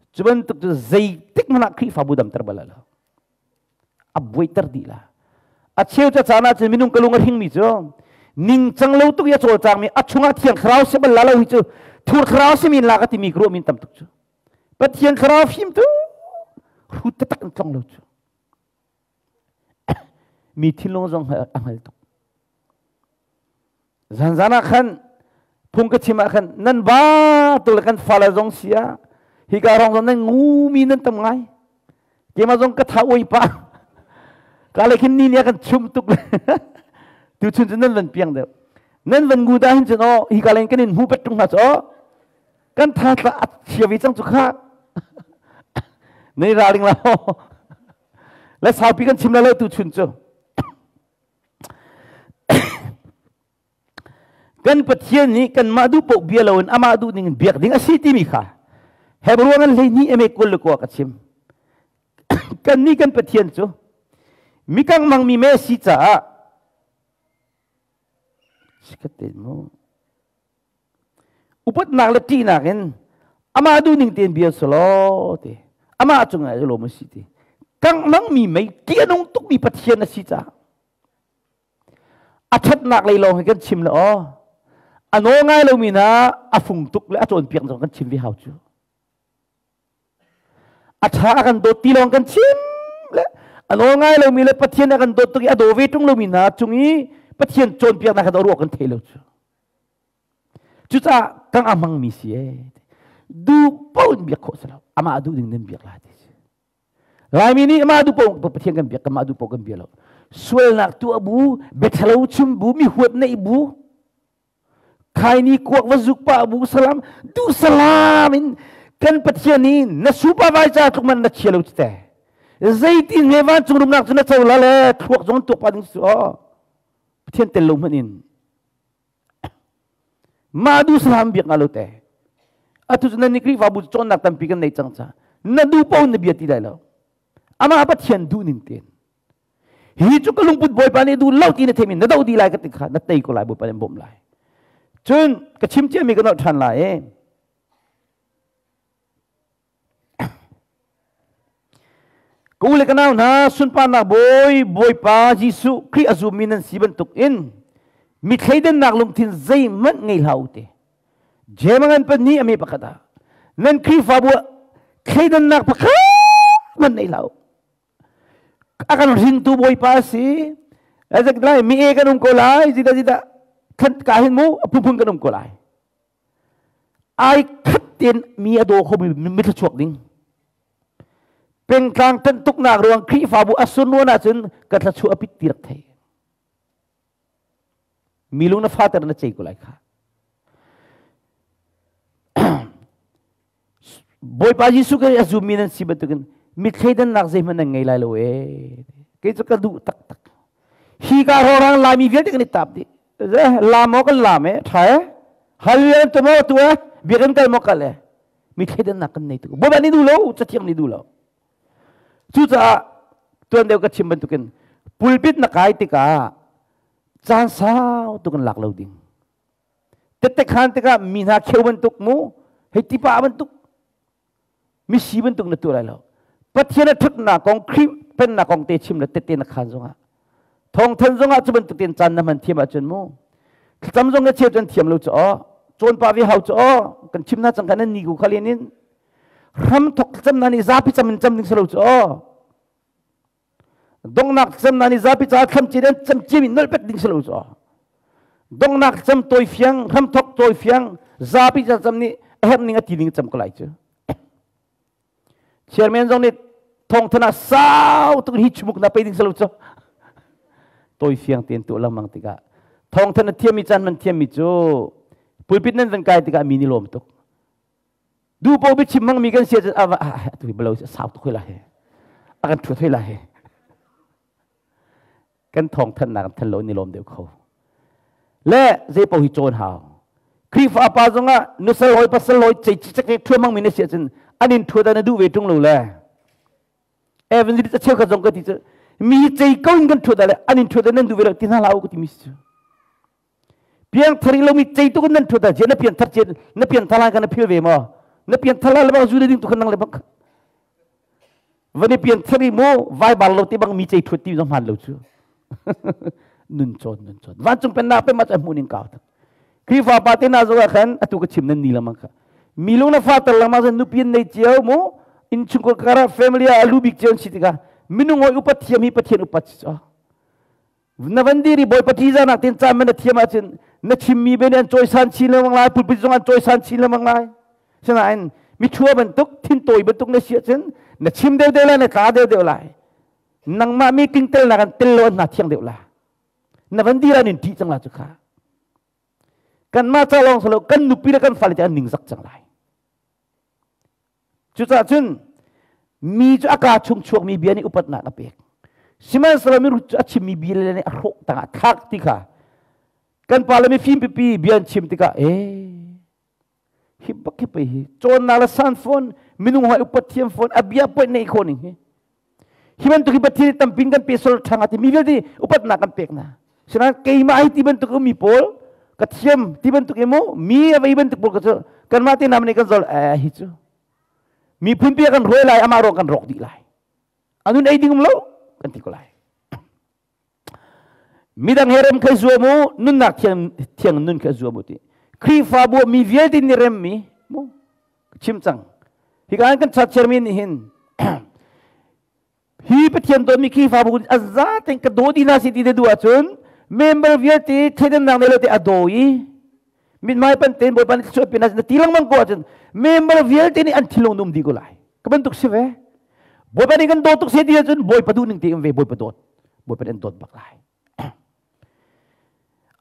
Cu bantuk cu zeitik hmanh ah Khrihfabu damter bal lo. A buaiter dih la. A cheu ca caan ahcun minung ka lung a hringmi cu ningcang lo tuk i a cawlcangmi a chungah thiang thlarau si bal la lo hi cu thur thlarau si min la ka timi ka ruah min tam tuk cu. Pathian thlarau fim tu hrut taktak in tlong lo cu. Mi thinlung zong a hngal tuk. Zanzan ah khan phung ka chim ah khan nan ba tu le kan fale zong sia hika rong zong nan ngumi nan tam ngai. Keimah zong ka tha oi pa. Ka le khin ni nih a kan chum tuk le tu chun cu nan van piang deuh. Nan van ngu da hin cun aw hika len kan in hmu pet tung hna cu aw kan tha tla a chia ve cang cu kha. Nei raling la le saupi kan chim la lo tu chun cu. Kan Pathian nih kanmah duh paoh bia loin amah duh ning in biak ding a si timi kha Hebrew ngan 12 eme 21 ka chim. Kannih kan Pathian cu mikang mangmi me si caah sikhatte mu upatnak le ṭihnak in amah duh ning tein bia selaw ti amah cungah i lawm a si ti kangh mangmi mei ṭih a nung tukmi Pathian a si caah a ṭhatnak lei lawng hi kan chim le aw a nawl ngai lomi hna a fung tuk le a cawnpiak zong kan chim ve hau cu a ṭha a kan dawt ti lawng kan chim le a nawl ngai lomi le Pathian a kan dawt tuk i a daw ve ṭung lomi hna cung i Pathian cawnpiaknak kha ruah kan thei lo cu cucaah kang a hmangmi si e duh paoh in biak khawh si lo amah duh ding nan biak la ti si Laimi nih amah duh paoh Pathian kan biak kanmah duh paoh kan bia lo sualnak tuah bu biathalo chim bu mi huat neih bu khaini kuak va zuk pa bu salam duh salam in kan Pathian nih na supervisor tluk man na chia lo te zeitin he vancung rumnak cu na co la le thluak zong tuak pa ding su o Pathian tel lo hmanh in Mah duh salam biak nga lo te. Atu cu nan ni Khrihfabu cu cawnnak tampi kan nei cang ca. Na duh paoh na bia ti lai lo. Amah Pathian duh ning tein. Hi cu ka lungput Bawipa nih duh lo ti na theimi na doh dih lai ka ti kha na tei ko lai Bawipa nih bawmh lai. Cun ka chim ciami ka nolh ṭhan lai i Ka u le ka nau hna, sunparnak Bawi, Bawipa Jesuh Khrih a zummi nan si bantuk in mi thleidannak lungthin zeihmanh ngei hlah u ti. Jemangan pahnih a mi pakhat ah nan Khrihfabu ah thleidannak pakhat hmanh nei hlah u. A kan hringtu Bawipa a si. Ezek lai mi e kan um ko lai, zida zida khan ka hin mu a phunphun kan um ko lai. Ai khat tein mi a daw khomi mi thluachuak ding. Pengtlang tan tuknak ruang Khrihfabu a sunruan ahcun ka thluachuah a pit ti rak thei. Mi lung na fater na cei ko lai kha. Bawipa Jesuh Khrih a zummi nan si bantukin mi thleidannak zeihmanh nan ngei lai lo ee. Kei cu ka duh taktak. Hi ka rorang Laimi vialte kan i tap dih. Lam maw kan lam e, ṭha e. Hallelujah tu maw tu e, biakinn kal maw kal e. Mi thleidannak kan nei tuk. Bawipa nih duh lo, cathiang nih duh lo. Cucaah tuan deuh ka chim bantukin pulpit na kai tikah caan sau tuk in lak lo ding. Tette khan tikah mi hna kheu bantuk mu hei tipa bantuk misi bantuk na tuah lai lo. Pathian a ṭhatnak kong Khrih pennak kong te chim le tette na khan zongah thawngthan zongah cu bantuk tein caan na hman thiam ahcun mu thlacam zong na cheu cun thiam lo cu aw cawn pa ve hau cu aw kan chim na cang kan nan ni ku khalen in hram thok thlacam na nih zapi cam in cam ding si lo cu aw Donghnak cem na nih zapi caah thlam cin in cam cim in nolh pek ding si lo cu. Dongnak cam tawi fiang, hramthok tawi fiang, zapi ca cam nih a herh ning a ti ning cam ko lai cu. Chairman zong nih thawngthan ah sau tuk hi chumuk na pe ding salo cu. Tawi fiang tein tu lengmang tikah thawngthan a thiammi caan man thiammi cu pulpit nan van kai tikah mi ni lawm tuk. Du po bi chim mang mi kan sia ava tu hi balo sau tuk hoi lai. A kan thuat hoi lai. Kan thawngthan nak than lo ni lawm deuh kho. Le zei po hi cawn hau. Khrihfa pa zongah nusal hoi pasal hoi chei chek thua mang mi na sia cun an in thua da na duh ve tung lo le. Evangelist a cheukhat zong ka ti cu mi chei ko in kan thua da le an in thua da nan duh ve lo ti hna hlah u ka ti mi si cu. Piang thar lo mi chei tuk nan thua da je na pian thar che na pian thar lai ka na phil ve maw na pian thar lai le bang zu ding tu khan nang le bang vani pian thar i mu vai bal lo ti bang mi chei thut ti zong hman lo cu nun chon nun chon vancung pennak pe ma cha hmuh ning kau tak Khrihfa pa te na zo khan atu ka chim nan ni lamang kha mi lung na fa tar lama zan nupian nei chiao mu in chungkhar kara family a lu bik chiao si tika minung hoi upat thiam hi Pathian upat si cho na van diri Bawipa ṭihzah nak ten caan man na thiam ahcun na chimmi be nih an cawisan chin lengmang lai pulpit zong an cawisan chin lengmang lai sinain mithua bantuk thintawi bantuk na si ahcun na chim deuh deuh lai na tla deuh deuh lai nangmah meeting tel nak an tel lo an hna thiang deuh la na van dir an in ṭih cang la cu kha kanmah ca lawng silo kan nupi le kan fale te an ningzak cang lai Cucaah cun mi cu a kaa chung chuakmi bia nih upatnak a pek. Sihmanhsehlaw mirut cu a chimmi bia le nih a hrawh tangah thlak ti kha kan pa le mifim pipi bia an chim tikah ee hi bak hi pei hi cawnnak le san fawn minung hoi upat thiam fawn a bia poih nei kho ning hi hi bantuk hi Pathian tampin kan pe sol ṭhang ati mi vialte upatnak kan pek na sinain keimah hi ti bantuk mi pawl ka thiam ti bantuk emu mi a vei bantuk pawl ka cu kanmah te nam nih kan zol eh hi cu miphun pi kan hruai lai amah ruang kan rawk dih lai anun ei ding um lo kan ti ko lai midang he rem khai zuam u nunnak thiang thiang nun kha zuam u ti Khrihfabu mi vialte nih rem mi mu chim cang hi kan kan chat chairman nih hin hi Pathian dawtmi Khrihfabu a za ten ka daw dina si ti te du ahcun member vialte thleidannak nei lo te a daw i mithmai pan ten bawipa nih thluachuah pin na ti lengmang ko ahcun member vialte nih an thinlung num dih ko lai ka bantuk si ve bawipa nih kan dawt tuk se ti ahcun bawipa duh ning te um ve bawipa dawt bawipa nih an dawt bak lai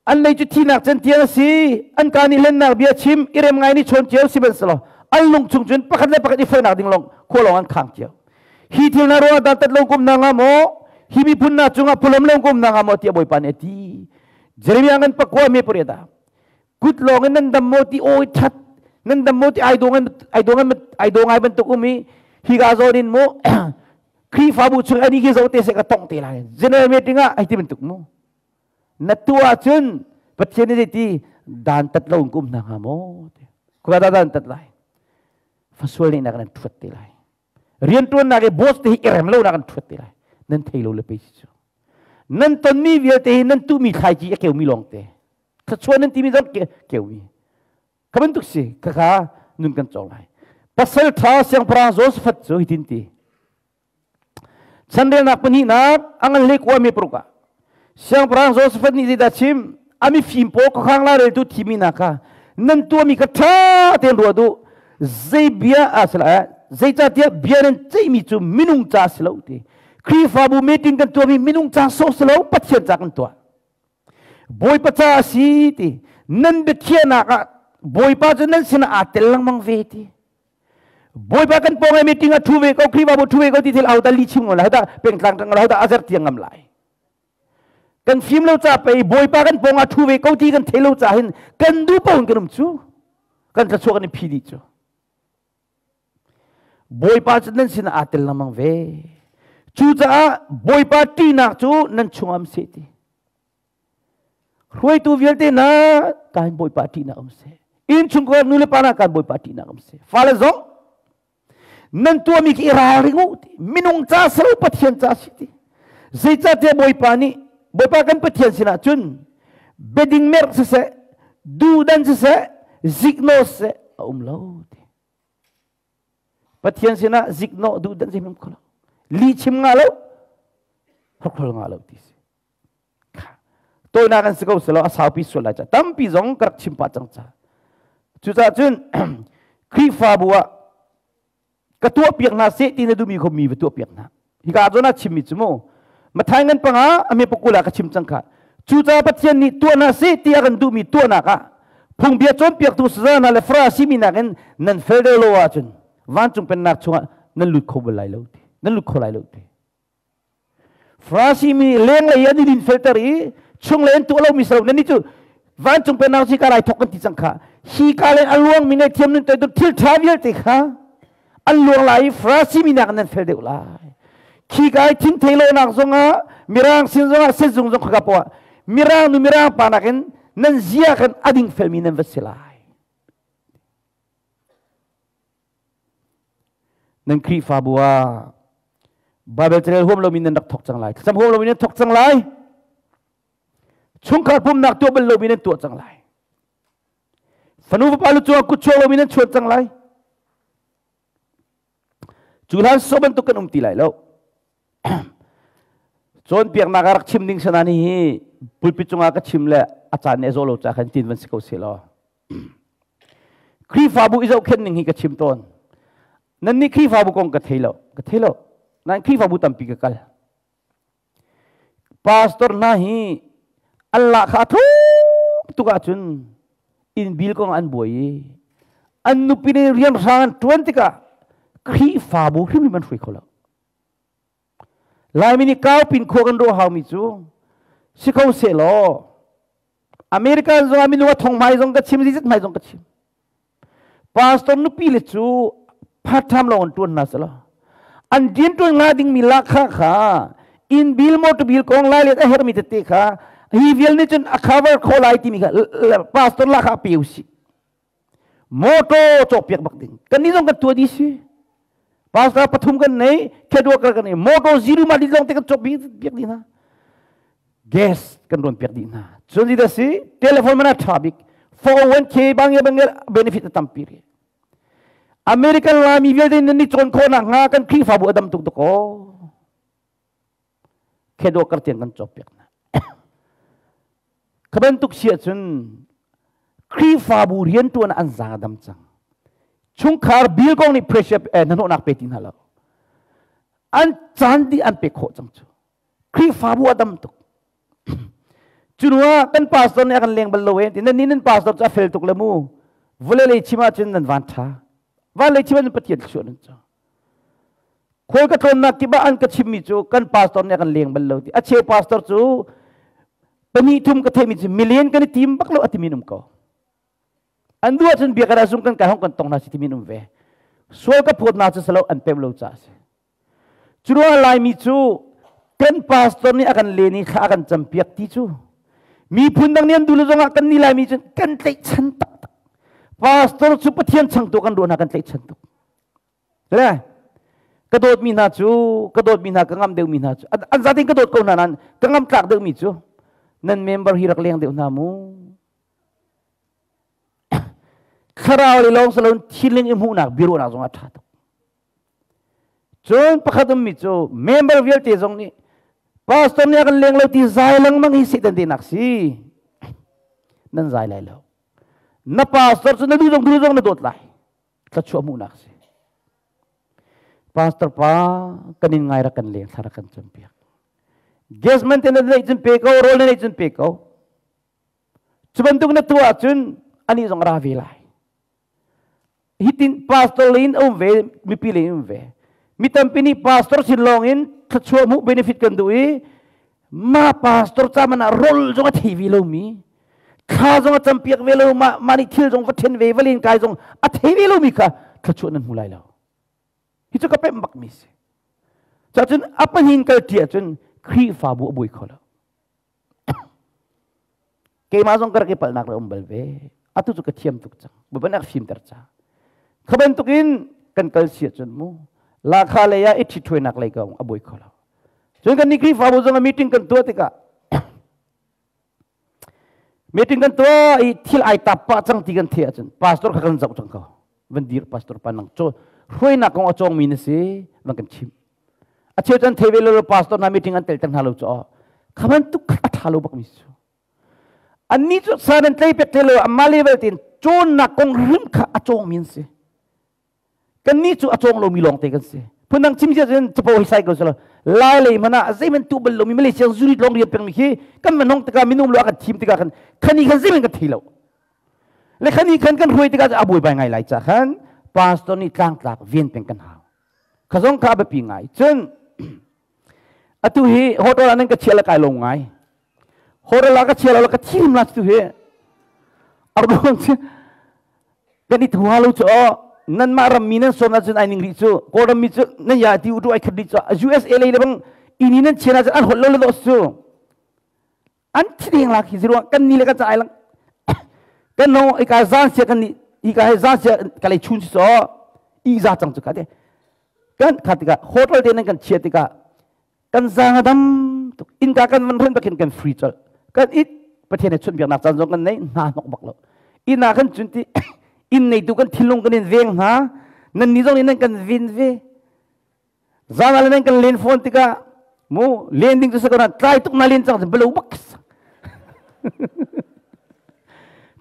an lei cu thinak cen tiang a si an ka nih hlennak bia chim i rem ngai nih chawn cio sihmanhsehlaw an lung chung cun pakhat le pakhat i foihnak ding lawng khua lawng an khang cio hi thil na ruah dantat lo kum na nga maw hi miphun na cungah phulam lo kum na nga maw tiah bawipa nih a ti Jeremiah ngan pakua me pariat kut lawng in nan dam maw ti awi that nan dam maw ti ai dong ai dong ai dong ai bantuk um i hi ga zawn in mu Khrihfabu chung ani khi zo te se ka tong te lai general meeting ah ai ti bantuk mu na tu ahcun Pathian nih ti dan tat lo kum hna hnga maw ti kua da dan tat lai fasual nih nak nan thuat te lai riantuannak i boss te hi i rem lo nak an thuat te lai nan thei lo le pe si cu nan tonmi vialte hi nan tuhmi thlaici a keumi lawng te thluachuah nan timi zong keumi ka bantuk si khakha nun kan cawng lai pasal ṭha siangpahrang Josaphat cu hitin ti chanrelnak pahnihnak angan le kua me paruk ah siangpahrang Josaphat nih zeidah chim ami fim pawl khuakhang la reltu thimi na kha nan tuahmi kha ṭha tein ruah duh zei bia a si lai zeicahtiah bia nan ceihmi cu minung ca si lo ti Khrihfabu meeting kan tuahmi minung ca sawh si lo Pathian ca kan tuah Bawipa ca a si ti nan biakhiahnak ah Bawipa cu nan sinah aa tel lengmang ve ti Bawipa kan pawng meeting a thu ve ko Khrihfabu thu ve ko ti thil au ta li chim ngam lai da pengtlang tang lai da azer tiang ngam lai kan fim lo ca pei Bawipa kan pawng a thu ve ko ti kan thei lo ca hin kan du pawn kan um cu kan thlachuak kan i phi dih cu Bawipa cu nan sinah aa tel lengmang ve. Cucaah Bawipa ṭihnak cu nan chungah um seh ti. Hruaitu vialte na kan Bawipa ṭihnak um seh. Innchungkhar nu le pa na kan Bawipa ṭihnak um seh. Fale zong nan tuahmi khi i ralring u ti. Minung ca si lo Pathian ca si ti. Zeicahtiah Bawipa nih Bawipa kan Pathian sinah cun biading merh siseh, duhdan siseh, ziknaw siseh a um lo ti. Pathian sinah ziknawh duhdan si hmang kho lo. Li chim nga lo, hrokhol nga lo ti si. Tawinak an si ko selaw a saupi sual lai ca tampi zong ka rak chim pah cang ca. Cucaah cun Khrihfabu ah ka tuah piak hna seh ti na duhmi kho mi va tuah piak hna. Hika zawn ah chimmi cu mu Mathai ngan panga a me pakul ah ka chim cang kha. Cucaah Pathian nih tuah hna seh ti a kan duhmi tuahnak ah phungbia cawnpiaktu saza hna le Farasi mi nakin nan fel deuh lo ahcun vancung pennak chungah nan lut kho bal lai lo ti. Nan lut kho lai lo ti. Farasi mi lenglei an i dinfelter i chunglei an tuah lomi si lo. Nannih cu vancung pennak si ka lai thawk kan ti cang kha. Hi ka len a luangmi ngaihthiam nun toidor thil ṭha vialte kha an luang lai i Farasi mi nakin nan fel deuh lai. Khi ka i thingthei lawhnak zongah mirang sin zongah sizung zong khaka poah mirang nu mirang pa nakin nan zia khan a ding felmi nan va si lai. Nan Khrihfabu ah Bible carel huam lomi nan rak thawk cang lai. Thlacam huam lomi nan thawk cang lai. Chungkhar pumnak tuah bal lomi nan tuah cang lai. Fanu fapa lu cungah kut chuak lomi nan chuan cang lai. Cu hlan so bantuk kan um ti lai lo. Cawnpiaknak a rak chim ding sana ni hi pulpit cungah ka chim le a caan nih a zawh lo ca khan tin van si ko seh law. Khrihfabu i zohkhenh ning hi ka chim tawn. Nannih Khrihfabu kong ka thei lo, ka thei lo. Nain Khrihfabu tampi ka kal. Pastor hna hi Allah kha a thuk tuk ahcun inn bil kong an buai i an nupi nih rian hrang an ṭuan tikah Khrihfabu hrimhrim an hruai kho lo. Laimi nih kau pin khua kan ruah haumi cu si kho sehlaw American zong ah minung a thong hmai zong ka chim zizit hmai zong ka chim. Pastor nupi le cu part time lawng an ṭuan hna selaw an rian ṭuan nga dingmi lahkhah kha inn bill motor bill kong lai le a herhmi tete kha hi vial nih cun a cover kho lai timi kha pastor lahkhah pe usih. Motor cawkpiak bak ding. Kan nih zong kan tuah dih si. Pastor pathum kan nei, care worker kan nei, motor zero ma dih zong te kan cawk piak dih hna. Gas kan rawn piak dih hna. Cun di da si, telephone mana tha bik. 401k bang ya bang benefit a tampi ri. American Laimi vialte nan ni cawn khawh nak hnga kan Khrihfabu a dam tuk tuk aw. Care worker tiang kan cawk piak hna. Kha bantuk si ahcun Khrihfabu rianṭuan an zaang a dam cang. Chungkhar bill kong nih pressure hnahnawhnak pe ti hna lo. An caan dih an pek khawh cang cu. Khrihfabu a dam tuk. Cunuah kan pastor nih a kan leng bal lo e. Nan nih nan pastor cu a fel tuk le mu. Vawlei lei chim ahcun nan van ṭha. Van lei chim ahcun Pathian thluachuah nan co. Khual ka tlawnnak kip ah an ka chimmi cu kan pastor nih a kan leng bal lo ti. A cheu pastor cu pahnih thum ka theihmi cu million kan i tim bak lo a timi um ko. An duh ahcun bia kan zung kan kai hong kan tong hna si timi um ve. Sual ka phawt na cu salo an pem lo ca si. Cu ruangah Laimi cu kan pastor nih a kan len i thla a kan campiak ti cu miphun dang nih an duh lo zongah kan nih Laimi cu kan tlaihchan taktak. Pastor cu Pathian changtu kan ruah hna kan tlaihchan tuk. Le ka dawtmi hna cu ka dawtmi hna ka ngam deuhmi hna cu an zatin ka dawt ko hna nain ka ngam tlak deuhmi cu nan member hi rak leng deuh hna mu. Thlarau le lawng salon thilling i hmuhnak biaruahnak zong a ṭha tuk. Cun pakhat ummi cu member vialte zong nih pastor nih a kan leng lo ti zai lengmang hi Satan tehnak si. Nan zai lai lo. Na pastor cu na duh zong duh zong na dawt lai. Thluachuah hmuhnak si. Pastor pa kan in ngai rak kan leng thla rak kan campiak. Gas man te na neih cun pe ko, rawl na neih cun pe ko. Cu bantuk na tuah ahcun anih zong a ra ve lai. Hitin pastor lei in um ve, mipi lei in um ve. Mi tampi nih pastor sin lawng in thluachuah hmuh benefit kan duh i ma pastor ca man ah rol zong a thei ve lomi, thla zong a campiak ve lo, ma, ma nih thil zong va ṭhen ve, va len kai zong a thei ve lomi kha thluachuah nan hmu lai lo. Hi cu ka pemh bak mi si. Cacun a pahin kal ṭi ahcun Khrihfabu a buai kho lo. Keimah zong ka rak i palhnak le um bal ve. Atu cu ka thiam tuk cang. Bawipa nih a ka fimter ca. Kha bantukin kan kal si ahcun mu lahkhah lei ah i ṭhithuainak lei ka a buai kho lo. Cun kan nih Khrihfabu zong ah meeting kan tuah tikah meeting kan tuah i thil ai tap pah cang ti kan theih ahcun pastor kha kan zoh cang ko. Van dir pastor pa nang caw hruainak kong a cawngmi na si van kan chim. A cheu cun thei ve lo pastor hna meeting an tel ter hna lo cu kha bantuk a ṭha lo bak mi cu. Annih cu sa nan tlei pek te lo amma level tin cawnnak kong rim kha a cawng mi an si. Kannih cu a cawng lomi lawng te kan si. Phundang chim sia cun capo hi sai ko selo. Lai lei hmanh ah zeiman tu bal lomi Malaysia zurit lawng rian pengmi khi kan manong tikah minung lo a kan thim tikah khan khani khan zeiman kan thei lo. Le khani khan kan hruai tikah a buai ngai lai ca khan pastor nih tlangtlak ven peng kan hau. Kha zong kha a biapi ngai. Cun atu hi hotel ah nan ka chia le kai lo ngai. Hotel ah ka chia lo ka thim la tu hi. Arduang cu kan i thua lo cu nan mah rammi nan sawm ahcun ai ning rih cu Kawlram mi cu nan ya ti u tu ai khat rih cu USA lei le bang ini nan chian ahcun an holh lo le lo su an thi deng la khi ziruang kan ni le kan ca ai lang kan no ika zan sia kan ni ika he zan sia ka lei chun so i za cang cu ka te kan kha tikah hotel te nan kan chia tikah kan zang a dam tuk innka kan van hren bakin kan free colh kan it pathian he chunbiaknak caan zong kan nei hna hnok bak lo inn ah kan cun ti inn neitu kan thinlung kan in veng hna nan ni zong nih nan kan vin ve zan ah nan kan len phone tikah mu len ding cu sakona tlai tuk na len cang belo bak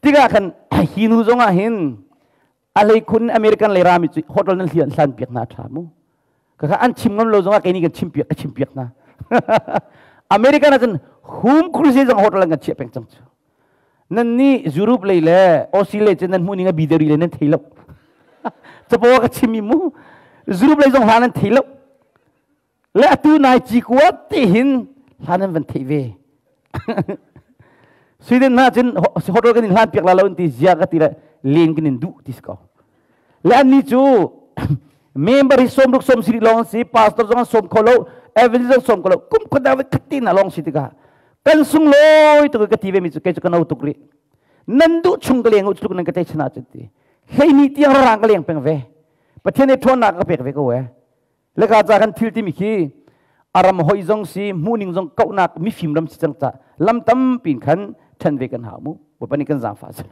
tikah khan hi nu zong ah hin a hlei khun American lei rami cu hotel nan hlian hlan piak hna tha mu ka kha an chim ngam lo zong ah kei nih kan chim piak ka chim piak hna American ah cun hum crusade zong hotel an kan chiah peng cang cu nan nih Europe lei le Aussie lei cu nan hmuh ning a bidari le nan thei lo capo ka chim mi mu Europe lei zong hla nan thei lo le atu nai ci kua te hin hla nan van theih ve Sweden hna cun hotel kan in hlan piak la lo ti zia ka ti le len kan in duh ti si ko le anni cu member hi som ruk som siri long si pastor zong an som kho lo evangelist zong som kho lo kum khat da khat tin a long si tikah kan sung loi tu ka ti ve mi cu kei cu ka no tuk ri nan duh chung ka leng u tluk nan ka te chana chu ti hlei ni tiang rang ka leng peng ve Pathian nih ṭhawnnak ka pek ve ko e Le ka ca kan thil timi khi aram hoi zong si hmuhning zong kauhnak mifim ram si cang ca lam tampi in khan ṭhen ve kan hau mu Bawipa nih kan zaangfah si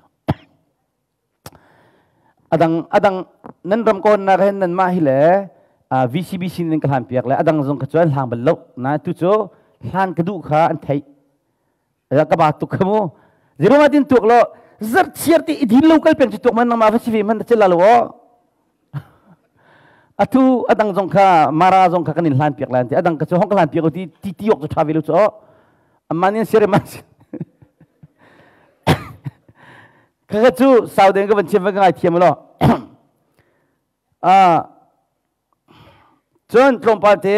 adang adang nan ram kawn nak hin nan mah hi le VCBC nan ka hlan piak le adang zong ka cuan hlang bal lo na tu cu hlan ka duh kha an theih ka ba tuk kha mu zero ma tin tuak lo zar chiar ti idin lo kal peng chu tuak man nang ma va si ve man chela lo atu adang zong kha mara zong kha kan in hlan piak lan ti adang ka chu hong ka hlan piak ti ti ti ok chu tha ve lo chu amman in sire ma ka ka chu sauden ka van chiam va ngai thiam lo a cun tlawmpal te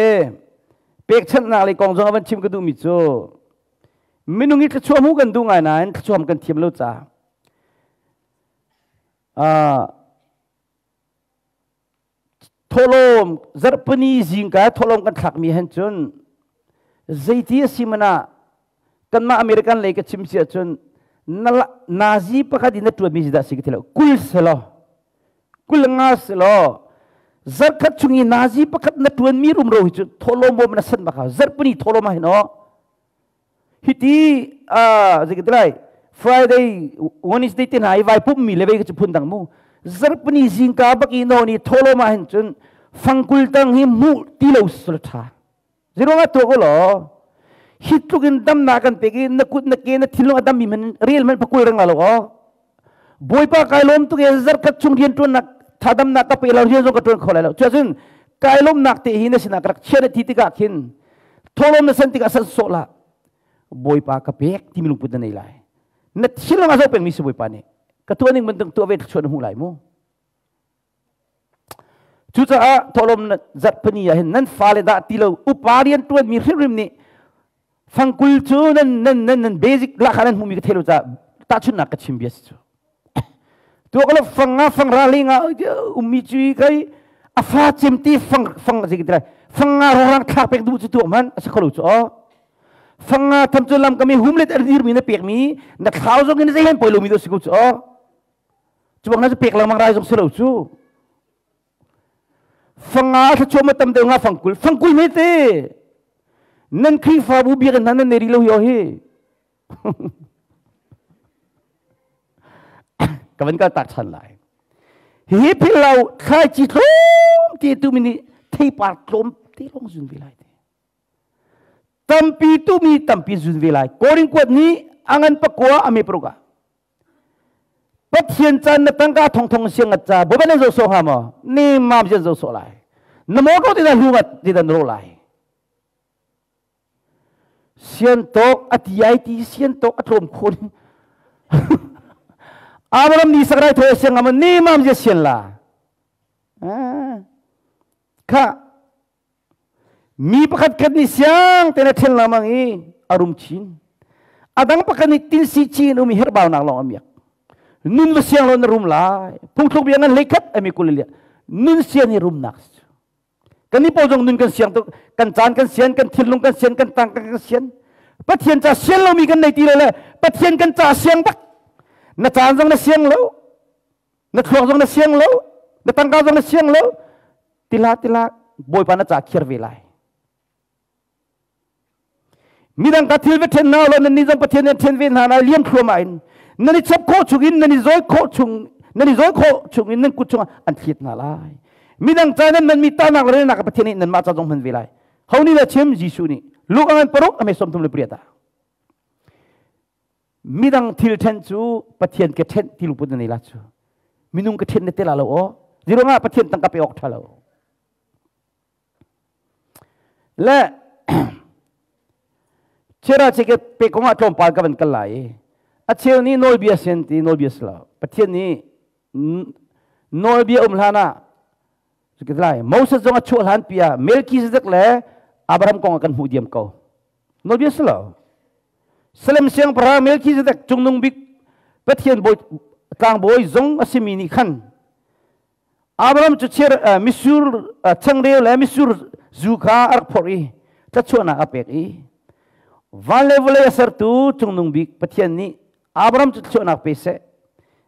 pekchanhnak lei kong zong a van chim ka duhmi cu minung i thluachuah hmu kan duh ngai nain thluachuah kan thiam lo ca thawhlawm zarhpini zingka thawhlawm kan thlakmi hen cun zeiti a si man ah kanmah American lei ka chim si ahcun nazi pakhat in na ṭuanmi si dah si ka ti lo kul selaw kul nga selaw zarkhat chung i nazi pakhat na ṭuanmi rumro hi cu thawhlawm bawm na san bak hau zarhpini thawhlawm ah hin aw hiti zei ka ti lai Friday Wednesday te hna i vai pummi le vei ka cu phun dang mu zarhpini zingka bak i no ni thawhlawm ah hin cun fangkul tang hi hmuh ti lo sul ṭha Zeruang ah tuah ko law hi tluk in damnak kan pek i na kut na ke na thinlung a dammi man rel man pakul reng lo aw Bawipa kai lawm tuk e zarkhat chung rian tuannak thadamnak ka pe lo rian zong ka tuan kho lai lo cuacun kai lawmnak te hi na sinah ka rak chia na thi tikah khin tholom na san tikah san sawh la Bawipa ka pek timi lungput na nei lai na thinlung a zo pengmi si Bawipa nih ka tuah ning bantuk tuah ve thluachuah na hmuh lai mu Cucaah thawhlawm zarhpini ah hin nan fale dah ti lo upa rian ṭuanmi hrimhrim nih fangkul cu nan nan nan nan basic lahkhah nan hmuhmi ka thei lo caah tahchunhnak ka chim bia si cu. Tuah ko lo fang nga fang ra le nga ummi cu kai a fa cem ti fang fang zei ka fang nga rorang thlak pek duh cu tuak man a si kho lo cu aw fang nga tham cu lam kami humlet a dirmi na pekmi na thlau zong in zei hen poi lomi do si ko cu aw Cu bang na cu pek lengmang rai zong si lo cu. Fanga thluachuah ma tam deuh nga fangkul. Fangkul me te. Nan Khrihfabu biakinn hna nan nei rih lo hi hi. Ka van kal tak chan lai. Hi phil lo thlaici tlawm ti tu mi nih theipar tlawm te lawng zun ve lai te. Tampi tu mi tampi zun ve lai. Korin kuat nih Angan pakua ame paruka. Pathian caan na tangka thong thong siang ngat ca boban zo so ha mo ni mam sian zo so lai. Na mo ko ti da lu ngat ti da ro lai. Sian tok ati ai ti sian tok atlom khun. Abraham ni sakrai tho siang ngam ni mam je sian la. Kha mi pakhat khat nih siang te na ṭhen lengmang i a rum chin. A dang pakhat nih tin si chin um i herhbaunak lawng a miak. Nun va siang lo na rum lai. Phungthluk bia ngan hlei khat ami kul le nun sian hi rumnak si. Kan ni pawl zong nun kan siang tuk, kan caan kan sian, kan thinlung kan sian, kan tang kan sian. Pathian ca sian lomi kan nei ti lo le Pathian kan ca siang bak. Na caan zong na siang lo, na thluak zong na siang lo, na tangka zong na siang lo. Tila tila Bawipa na ca khiar ve lai. Midang ka thil va ṭhen hna lo nan nih zong Pathian nih ṭhen ve hna lai liam thluahmah in nan i chap khawh chung in nan i zawi khawh chung nan i zawi khawh chung in nan kut chungah an thlit hna lai. Midang ca nan man mi tahnak le relnak Pathian nih nanmah ca zong hman ve lai. Ho nih dah chim? Jesuh nih. Luke angan paruk ame 38 ah. Midang thil ṭhen cu Pathian ke ṭhen ti lungput na nei la cu. Minung ka ṭhen na te la lo aw. Ziruangah Pathian tangka pe awk ṭha lo. Le chera che ke pe kong ah tlawmpal ka van kal lai. A cheu nih nawlbia sen ti nawlbia si lo. Pathian nih nawlbia um hlan ah lai Moses zong a chuah hlan pi ah Melchizedek le Abraham kong ah kan hmuh diam ko. Nawlbia si lo. Salem siangpahrang Melchizedek cungnung bik Pathian bawi tlangbawi zong a simi nih khan Abraham cu chir misur changreu le misur zu kha a rak phorh i thluachuahnak a pek i van le vawlei a sertu cungnung bik Pathian nih Abraham cu thluachuahnak pe seh.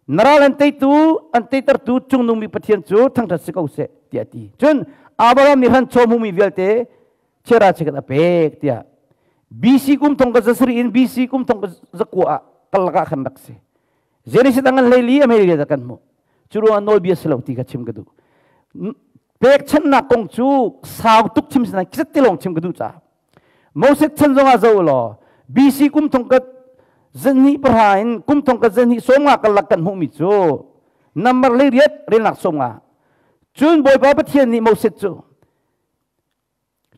Na ral an teitu an teitertu cungnung bik Pathian cu thangṭhat si ko seh tiah a ti. Cun Abraham nih hranchaw hmumi vialte chiara chikat a pek tiah BC kum thong ka zasarih in BC kum thong ka zakua ah karlak ah khan rak si. Genesis ang hleili a hmei kan hmuh. Cu ruangah nawlbia si lo ti kha chim ka duh. Pekchanhnak kong cu sau tuk chim sin kizat te lawng chim ka duh caah. Moses chan zongah zo law BC kum thong ka zahnih pahra in kum thong ka zahnih sawmnga karlak kan hmuhmi cu number 18 relnak 50. Cun Bawipa Pathian nih Moses cu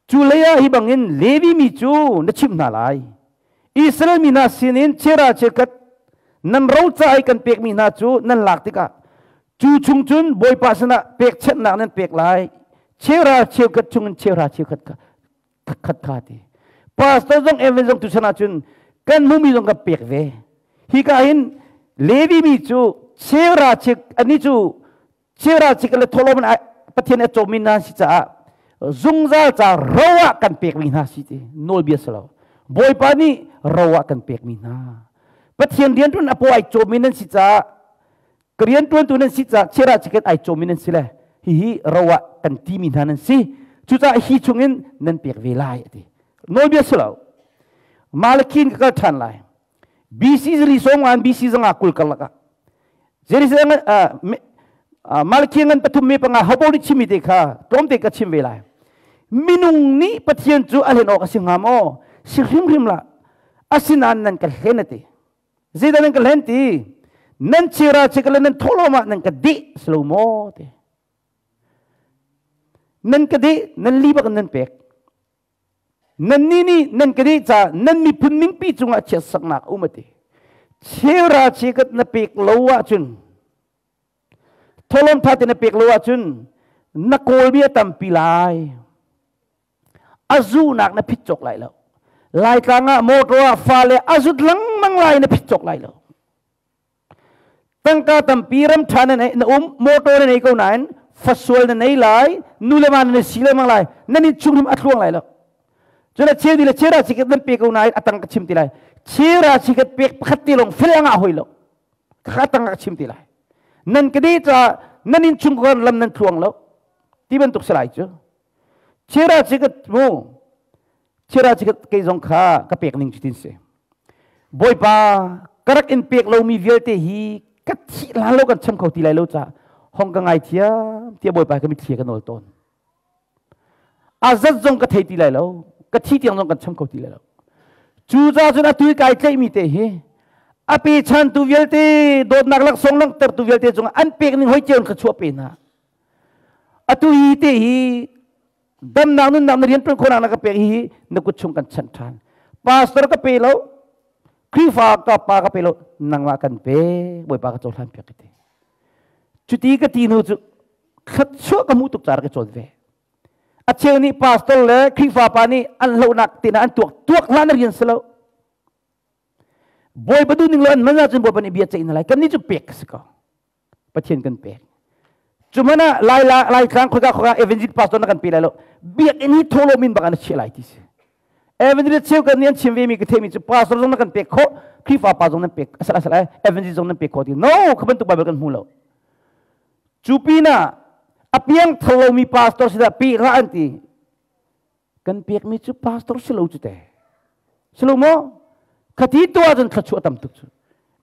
Cu leiah hi bangin Levi mi cu na chimh hna lai. Israel mi hna sinin chera cheukhat nan ro ca i kan pekmi hna cu nan lak tikah cu chung cun Bawipa sinah pekchanhnak nan pek lai. Chera cheukhat chungin chera cheukhat kha khat kha ti. Pastor zong Evan zong tuchan ahcun kan hmumi zong kan pek ve. Hika hin Levi mi cu chera chek ani cu Chera chik le tholom Pathian a cawmmi hna si caah zungzal ca ro ah kan pekmi hna si ti nawlbia si lo. Bawipa nih ro ah kan pekmi hna. Pathian rianṭuan a paw ai cawmmi nan si caah ka rianṭuantu nan si caah chera chiket ai cawmmi nan si le hihi ro ah kan timi hna nan si. Cucaah hi chungin nan pek ve lai a ti. Nawlbia si lo. Malakhi in ka kal ṭhan lai. BC zali sawm ngan BC zanga kul karlak ah Jerusalem Malakhi ngan pathum me panga hobo nih chimmi te kha tlawmte ka chim ve lai. Minung nih Pathian cu a hlen awk a si hnga maw? Si hrimhrim lah. Asinain nan ka hlen a ti. Zeidah nan ka hlen ti? Nan chira chik le nan thawhlawm ah nan ka deh si lo maw ti. Nan ka deh, nan li bak nan pek. Nannih nih nan ka deh caah nan miphun ningpi cungah chiatsaknak a um a ti. Cheuhra cheukhat na pek lo ahcun thawhlawm ṭha te na pek lo ahcun na kawlmi a tampi lai. A zuhnak na phit cawk lai lo. Laitlang ah motor ah fale a zut lengmang lai na phit cawk lai lo. Tangka tampi ram ṭha na na um motor na nei ko nain fasual na nei lai nu le va na si lengmang lai nan in chung a tluang lai lo. Cun cheu di le chera chiket nan pe ko nain a tang ka chim ti lai. Chera chiket pek pakhat te lawng fel anga hoi lo. Kha tang ka chim ti lai. Nan ka de ca nan in chung ko lam nan tluang lo. Ti bantuk si lai cu. Chera chiket mu Chira chikat kei zong kha ka pek ning cutin si. Bawipa ka rak in pek lomi vialte hi ka thih lan lo kan cham kho ti lai lo ca hong ka ngai thiam tiah Bawipa ka mitthli ka nawl tawn. A zat zong ka thei ti lai lo ka thi tiang zong kan cham kho ti lai lo. Cu ca cun atu i kai tlaihmi te hi A pe chantu vialte, dawtnak laksawng langhtertu vialte cungah an pek ning hoi cio in thluachuah pe hna. Atu hi te hi damnak nunnak na rian ṭuan khawhnak na ka pek hi na kut chung kan chanh ṭhan. Pastor ka pe lo, Khrihfa ka pa ka pe lo, nangmah kan pe, Bawipa ka cohlan piak ka ti. Cuti ka ti hnu cu thluachuah ka hmuh tuk caah ka cawn ve. A cheu nih pastor le Khrihfa pa nih an hlohnak tina an tuak tuak hlah na rian si lo. Bawipa duh ning lo an man ahcun Bawipa nih bia ceih hna lai. Kannih cu pek ka si ko. Pathian kan pek. Cu hmanh ah Lai Laitlang khoika khoika evangelist pastor na kan pe lai lo. Biakinn hi thawhlawm in bak an chiah lai ti si. Evangelist cheu kan nih an chim ve mi ka theimi cu pastor zong na kan pek khawh, Khrihfa pa zong nan pek asal asal ai evangelist zong nan pek khawh ti. No, kha bantuk Bible kan hmu lo. Cu pinah a piang thar lomi pastor si dah pe hlah an ti. Kan pekmi cu pastor si lo cu te. Si lo maw? Khati tu ahcun thluachuah tam tuk cu.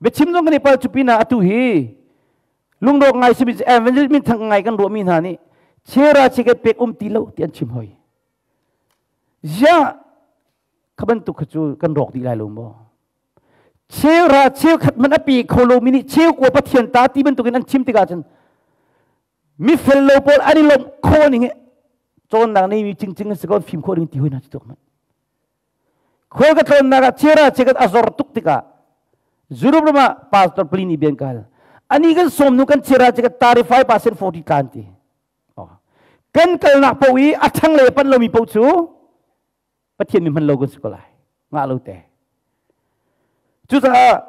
Biachim zong kan i pal cu pinah atu hi lungrawk ngai simi cu evangelist min thang ngai kan ruahmi hna nih chera chiket pek um ti lo ti an chim hoi. Ziah kha bantuk kha cu kan rawk dih lai lo maw? Cheuhra cheukhat hmanh a pe kho lomi nih cheukua Pathian ta ti bantukin an chim tikah cun mifel lo pawl an i lawmh khawh ning hi cawnnak neimi cingcing an si ko fim khawh ding ti hoi hna cu tuk hmanh. Khual ka tlawnnak ah chera cheukhat a zor tuk tikah Europe ram ah pastor Pliny bian ka hal. Ani kan sawm nu kan chera cheukhat 35% 40 tlan ti. Kan kalnak paoh i a ṭhang le pan lomi paoh cu Pathian mi hman lo kan si ko lai. Ngah lo te. Cucaah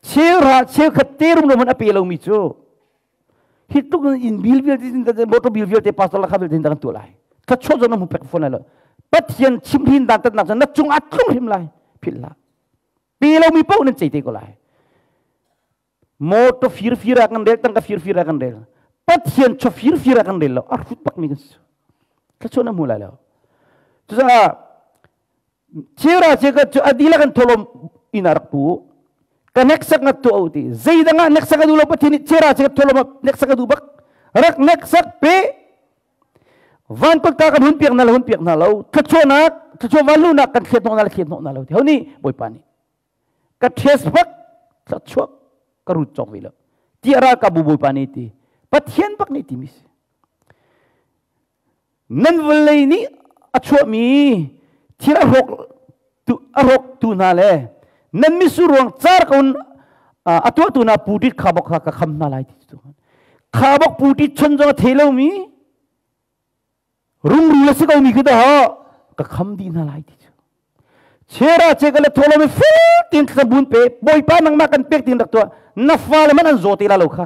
cheuhra cheukhat te rumro hmanh a pe lomi cu hi tluk in bil vialte motor bil vialte pastor lakha vialte kan tuah lai. Thluachuah zong na hmu pek fawn lai lo. Pathian chimhrin dan tatnak cu na cung ah tlung hrim lai. Philh hlah. Pe lomi paoh nan cei te ko lai. Motor fir fir ah kan rel, tangka fir fir ah kan rel. Pathian chaw fir fir ah kan rel lo. A hrut bak mi kan si. Thluachuah na hmu lai lo. Cucaah chera che ka cu adila kan tholom ina rak pu. Ka neksak ngat tu au ti. Zeidang ah neksak adu lo Pathian nih chera che ka tholom neksak adu bak. Rak neksak pe van pakta kan hun piak na lo hun piak na lo. Thluachuahnak thluachuah valunak kan thliat hnawh na le thliat hnawh na lo ti. Ho nih Bawipa nih ka ṭhias bak thluachuah ka rut cawk ve lo tiah ralkapbu bawipa nih ti Pathian bak nih timi si nan vawlei nih a chuahmi thil a hrawk tu a hrawk tu hna le nan misur ruang car ko a tuahtu hna putit khabok kha ka kham hna lai ti cu khabok putit chon zong a thei lomi Rungrul a si ko mi khi dah ka kham dih hna lai ti cu. Chera che ka le tholo mi ful tin thlabun pe bawipa nangmah kan pek tin rak tuah na fale man an zaw te la lo kha.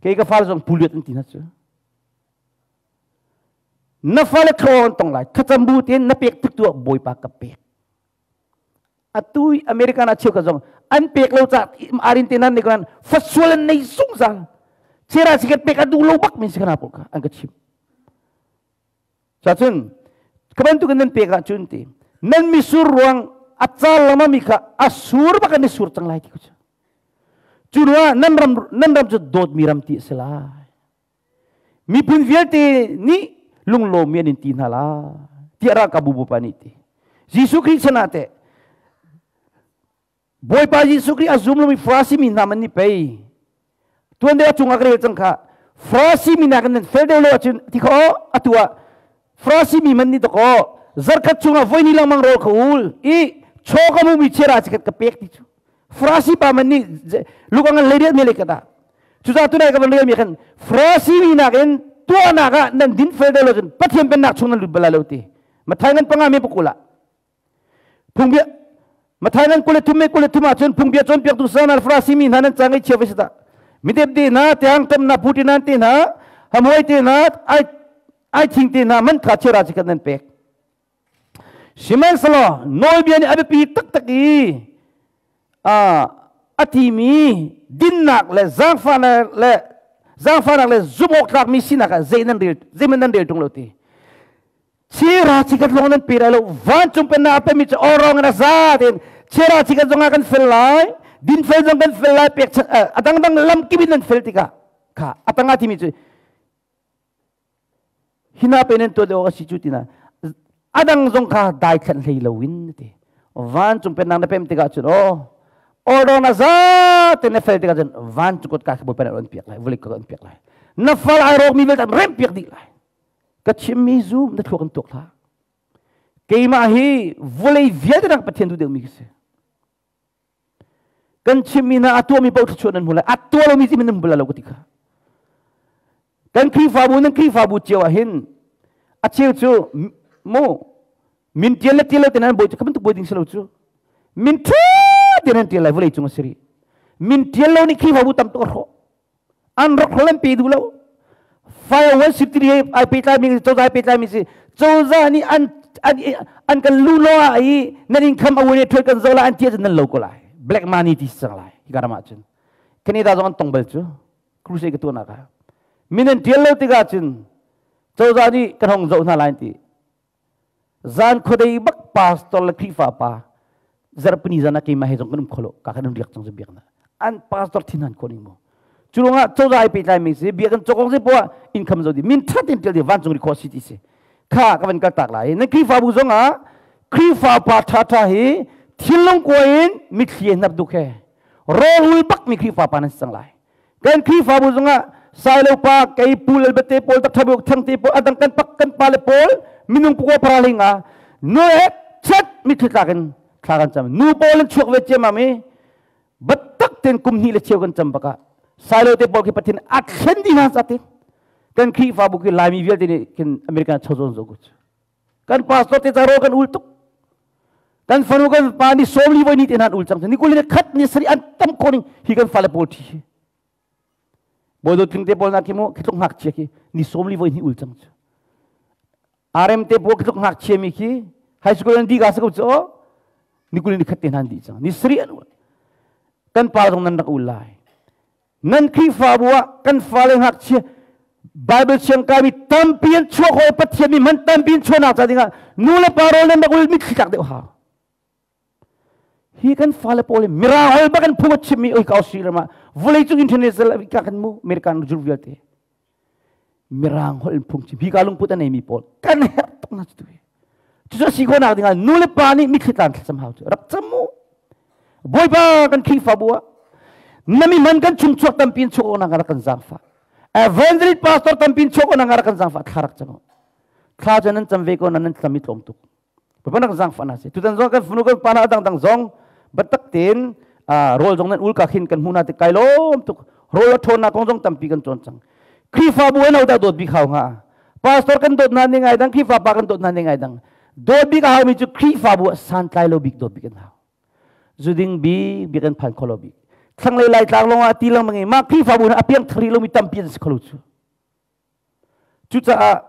Kei ka fale zong puliat an ti hna cu. Na fale thlaw an tong lai thlacam bu tin na pek tik tuah bawipa ka pek. Atu American ah cheu ka zong an pek lo ca arin te nan ne kan fasual an nei zungzal. Chera sikat pek adu lo bak min sikana pol kha an ka chim. Cacun ka bantuk nan pek ah cun ti nan misur ruang a cal lama mi kha a sur bak an i sur cang lai ti ku cu. Cu ruang nan ram nan ram cu dawtmi ram ti a si lai. Miphun vialte nih lunglawmmi an in ti hna lai tiah ralkapbu Bawipa nih ti. Jesuh Khrih chan ah teh Bawipa Jesuh Khrih a zum lomi Farasi mi hna man nih pei tuan deuh a cungah ka rel cang kha Farasi mi nakin nan fel deuh lo ahcun ti kha aw atu ah Farasi mi man nih dakaw zarkhat chungah voi ni lengmang rawl kha ul i chaw ka hmumi chiara chikat ka pek ti cu Farasi pa man nih lukang an leiriat mi le ka dah Cucaah tunai ka van rel mi khan Farasi mi nakin tuahnak ah nan din fel deuh lo cun Pathian pennak chung nan lut bal lai lo ti. Mathai ngan panga me pakul ah phungbia Mathai ngan 23 me 23 ah cun phungbia cawnpiaktu sanal Farasi mi hna nan ca ngaihchia va si dah. Midep te hna, tiang tam na puti nan te hna, hamhoi te hna, ai ai thing te hna man kha chera chikat nan pek. Sihmanhsehlaw nawlbia nih a biapi taktak i a timi dinnak le zaangfahnak le zaangfahnak le zumh awk tlakmi sinak ah zei nan rel zeihmanh nan rel ṭung lo ti. Chira chikat lawng nan pe lai lo vancung pennak a pemi cu awrong in a za tein chira chikat zongah kan fel lai dinfel zong kan fel lai pek a dangdang lam kip in nan fel tikah kha a tangah timi cu Hina pe nan tuah awk a si cu tina adang zong kha daithlanh hlei loin ti vancung pennak na pem tikah cun aw. Order na za te na fel tikah cun van cu kutka kha Bawipa nih an piak lai, vawlei ka an piak lai. Na fal ai rawk mi vialte an remh piak dih lai. Ka chimmi zum na thluak in tuak hlah. Keimah hi vawlei vialte nak Pathian duh deuhmi ka si. Kan chimmi hna a tuahmi paoh thluachuah nan hmu lai. A tuah lomi ci nan hmu lai lo ka ti kha. Kan Khrihfabu nan Khrihfabu cio ah hin a cheu cu mu min tial le tial lo te nan bawi cu kha bantuk bawi ding si lo cu. Min ṭha te nan tial lai vawlei cung a si rih. Min tial lo nih Khrihfabu tam tuk a hrawh. An rak hrawh an pe duh lo. Fire 163 ai pehtlai mi cozah ai pehtlai mi si cozah nih an an an kan lu lo ah i nan income a wene thol kan zo la an tia nan lo ko lai. Black money ti sang lai. Hi ka ram ah cun. Canada zong an tong bal cu. Crusade ka tuahnak ah. Min an tial lo tikah cun cozah nih kan hong zoh hna lai ti. Zan khuadei bak pastor le Khrihfa pa zarhpini zan ah keimah he zong kan um kholo ka kan riak cang biak na an pastor thin han khon mu cu ruangah cozah ai pehtlai mi si bia kan cokong si poah income zo di min that in tel di vancung ri kho si ti si kha ka van kal tak lai na Khrihfabu zong ah Khrihfa pa tha tha hi thinlung kuai in mitthli hnap duk he rawhul bak mi Khrihfa pa nan si cang lai Kan Khrihfabu zongah Sailo pa kei pu lalbate pawl tak thabuk thangte pawl adang kan pak kan pa le pawl minung pukua para linga nu he chat mi thlitlak in thla kan cam nu pawl in chuak ve ciam am i battak ten kum hnih le cheu kan cam baka Sailo te pawl khi Pathian a thlen di hna sa te kan Khrihfabu khi Laimi vialte nih khin American chozon zo ku Kan pastor te caro kan ul tuk. Kan fanu kan pa ni 40 voi ni te nan ul cang. Ni kul ni khat ni sari an tam ko ning hi kan fale pawl thi. Bodo tling te pawl na khi mu khi tluk ngak chia khi ni 40 voi ni ul cang chu. RM te pawl khi tluk ngak chia mi khi high school an di ga sa ko chu ni kul ni khat te nan di cang. Ni sari an ul. Kan pa zong nan rak ul lai. Nan Khrihfabu ah kan fale ngakchia Bible siang kaimi tampi an chuak hawi Pathian mi man tampi an chuahnak ca dingah nu le pa rawl nan rak ul mitthli tlak deuh hau. Hi kan fale pawl hi mirang hol bak an phung a chimmi oi ka Australia ma vawlei cung international ka kan mu American jur vialte mirang hol in phung chim hi ka lungput a neimi pawl kan herh tuk na cu tu cucu si khawhnak dingah nu le pa nih mitthli tlang thlacam hau cu rak cam mu Bawipa kan Khrihfabu ah na mi man kan chung chuak tampi in chuak awk nak rak kan zaangfah evangelist pastor tampi in chuak awk nak rak kan zaangfah thla rak cam thla cu nan cam ve ko nan nan tlam i tlawm tuk Bawipa nak zaangfah na si tutan zong kan funu kan pa na dang dang zong batak tein rawl zong nan ul ka khin kan hmu na te kai lom tuk rawl a ṭhawn na kong zong tampi kan cawn cang Khrihfabu an hodah dawt bik hau hnga pastor kan dawt hna ning ai dang Khrihfa pa kan dawt hna ning ai dang dawt bik a hau mi cu Khrihfabu ah santlai lo bik dawt bik an hau zuding bi bik an phan kholo bik thlanglei lai tlang lawng ah ti lengmang i mah Khrihfabu na apiang thari lomi tampi an si kholo cu Cucaah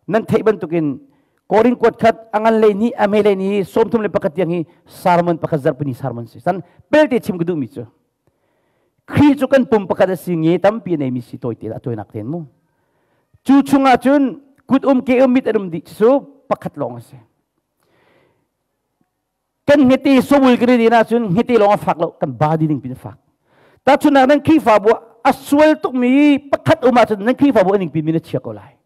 nan theih bantukin Korin kuat khat a ngan lei ni a hme lei ni 31 tiang hi sermon pakhat zarhpini sermon si. San pelte chim ka duhmi cu Khrih cu kan pum pakhat a si nge tampi a neimi si tawi te a tawinak ten mu. Cu chungah cun kut um ke um mit an um dih cu pakhat lawng a si. Kan hngete sobul kan i ahcun hngete lawng a fak lo kan body ning pin a fak. Tahchunhnak nan Khrihfabu a sual tukmi pakhat um ahcun nan Khrihfabu a ningpi min a chia ko lai.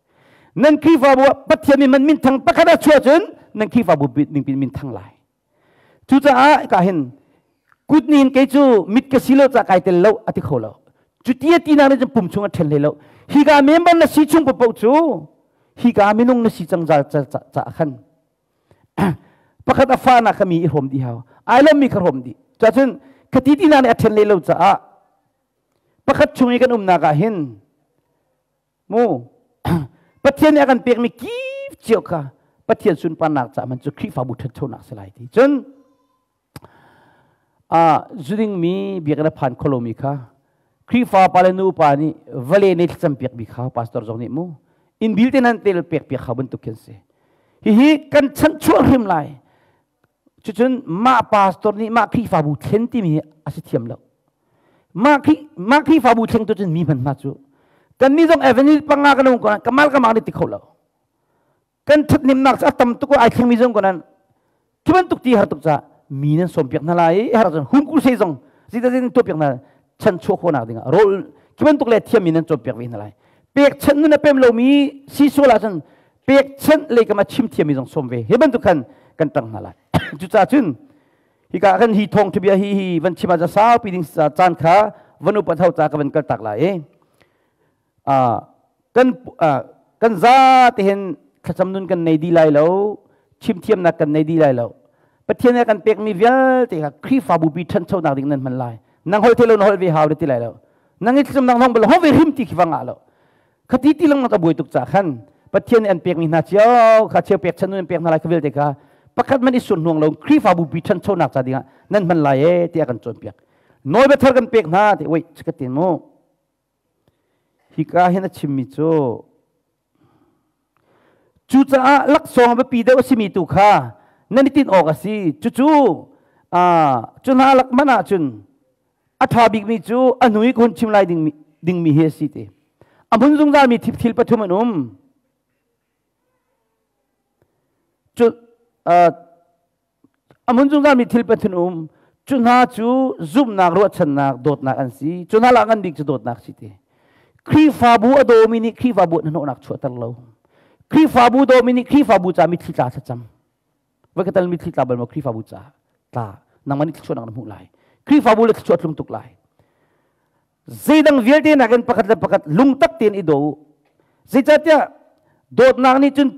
Nan Khrihfabu ah Pathian min man minthang pakhat a chuah cun nan Khrihfabu ningpi min thang lai. Cucaah ka hin kut nih kei cu mit ka si lo ca kai tel lo a ti kho lo. Cu ti a ti nak nih cun pum chung a ṭhen hlei lo. Hi ka member na si chung paoh cu hi ka minung na si cang ca ca khan Pakhat a fa na kha mi i hrawm dih hau. Ai lawmmi kha hrawm dih. Cuacun khati ti na nih a ṭhen leh lo caah pakhat chung i kan umnak ah hin mu Pathian nih a kan pekmi kip cio kha Pathian sunparnak caah man cu Khrihfabu ṭhanchonak si lai ti. Cun zuding mi biakinn a phan kholomi kha Khrihfa pa le nu pa nih vale nih thlacam piak bi kha pastor zong nih mu inn bil te nan tel pek piak kha bantuk khin si. Hihi kan chanchuah hrim lai. Cucun mah pastor nih mah Khrihfabu thlen timi hi a si thiam lo. Mah mah Khrihfabu thleng tu cun mi hman hna cu kan nih zong Avenue panga kan um ko kamal kamal nih ti kho lo. Kan ṭhathnemnak cu a tam tuk ai thlengmi zong ko nan khi bantuk ti har tuk ca mi nan sawm piak hna lai har cun hum ku sei zong zita zin tuah piak hna chan chuah khawhnak dingah rawl khi bantuk le thiam mi nan cawn piak ve hna lai pek chan nun a pem lomi si sual ahcun pek chan lei kam a chim thiam mi zong sawm ve hi bantuk khan kan tang hna lai cucaah cun. Hika kan hi thawng bia hi hi van chim ah saupi ding caan kha van upat hau ca ka van kal tak lai i kan kan za te hin thlacam nun kan nei di lai lo, chim thiamnak kan nei di lai lo. Pathian nih kan pekmi vialte kha Khrihfabu pi ṭhanchonak ding nan hman lai. Nang hol the lo na hol ve hau ti lai lo. Nang i thlacam nang hong bal ho ve hrim ti khi va ngah lo. Khati ti lang ka buai tuk ca khan Pathian nih an pekmi hna cio kha cheu pek chan an pek hna lai kha vialte kha pakhat man i sun hnuang lo Khrihfabu pi ṭhanchonak ca dingah nan hman lai e tiah kan cawnpiak. Nawl thar kan pek hna ti wait ka tin mu. Hika hin a chimmi cu cucaah laksawng a biapi deuh a simi tu kha nan i tinh awk a si. Cucu cu hna lak hmanh ah cun a ṭha bikmi cu a hnu i ka hun chim lai dingmi hi a si ti. A hmun zungzalmi thil pathum an um. Cu a hmun zungzalmi thil pathum um. Cu hna cu zumhnak, ruahchannak, dawtnak an si. Cu hna lak ngan bik cu dawtnak si ti. Khrihfabu a dawmi nih Khrihfabu hnahnawhnak chuahter lo. Khrihfabu dawmi nih Khrihfabu ca mitthli tla thlacam. Voi ka tal mitthli tla bal maw Khrihfabu ca tla nangmah nih thluachuahnak na hmuh lai. Khrihfabu le thluachuah tlung tuk lai. Zeidang vialte nakin pakhat le pakhat lungtak tein i daw u. Zeicahtiah dawtnak nih cun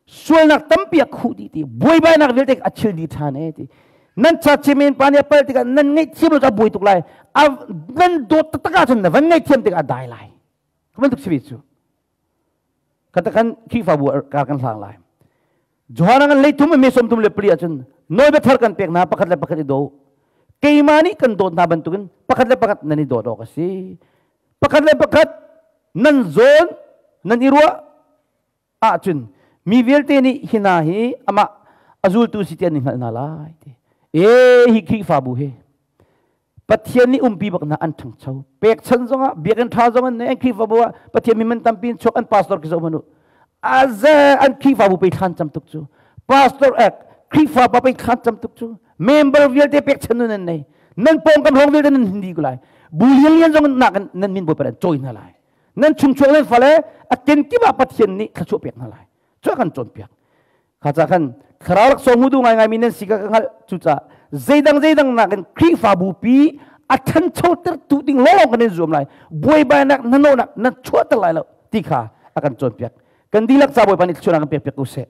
sualnak tampi a khuh dih ti, buaibainak vialte a chil dih ṭhan e ti. Nan cha chimen pa nih a pal tikah nan ngaihthiam lo cu a buai tuk lai. A nan dawt taktak ahcun na van ngaihthiam tikah a dai lai. Ka bantuk si ve cu. Katakan Khrihfabu kar kan hlang lai. Johan an leithum me 34 ahcun nawlbia thar kan pek hna, pakhat le pakhat i daw. Keimah nih kan dawt hna bantukin pakhat le pakhat nan i dawt awk a si. Pakhat le pakhat nan zawn nan i ruah ahcun mi vialte nih hi hna hi amah a zultu si ti an i hngalh hna lai ti. E hi Khrihfabu hi Pathian nih umpi bak hna an ṭhangcho. Pekchan zongah biakinn ṭha zong an nei, an Khrihfabu ah Pathian mi man tampi in chuak, an pastor ki zoh hmanh u. Aze an Khrihfabu pe thlan cam tuk cu. Pastor ek Khrihfa pa pe thlan cam tuk cu. Member vialte pekchan nun an nei. Nan pawngkam hrawng vialte nan hindi ko lai. Bu lian lian zong nak nan min bawipa an cawi hna lai. Nan chungchuak nan fale a kenkip ah Pathian nih thluachuah pek hna lai. Cu kan cawnpiak. Kha ca khan thlarau laksawng hmu duh ngaingai mi nan si ka ka hngalh. Cucaah zeidang zeidang nakin Khrihfabu pi a ṭhanchoter tu ding lawng kan in zuam lai. Buaibainak, hnanawhnak nan chuahter lai lo ti kha a kan cawnpiak. Kan dihlak ca Bawipa nih thluachuahnak kan pek piak ko seh.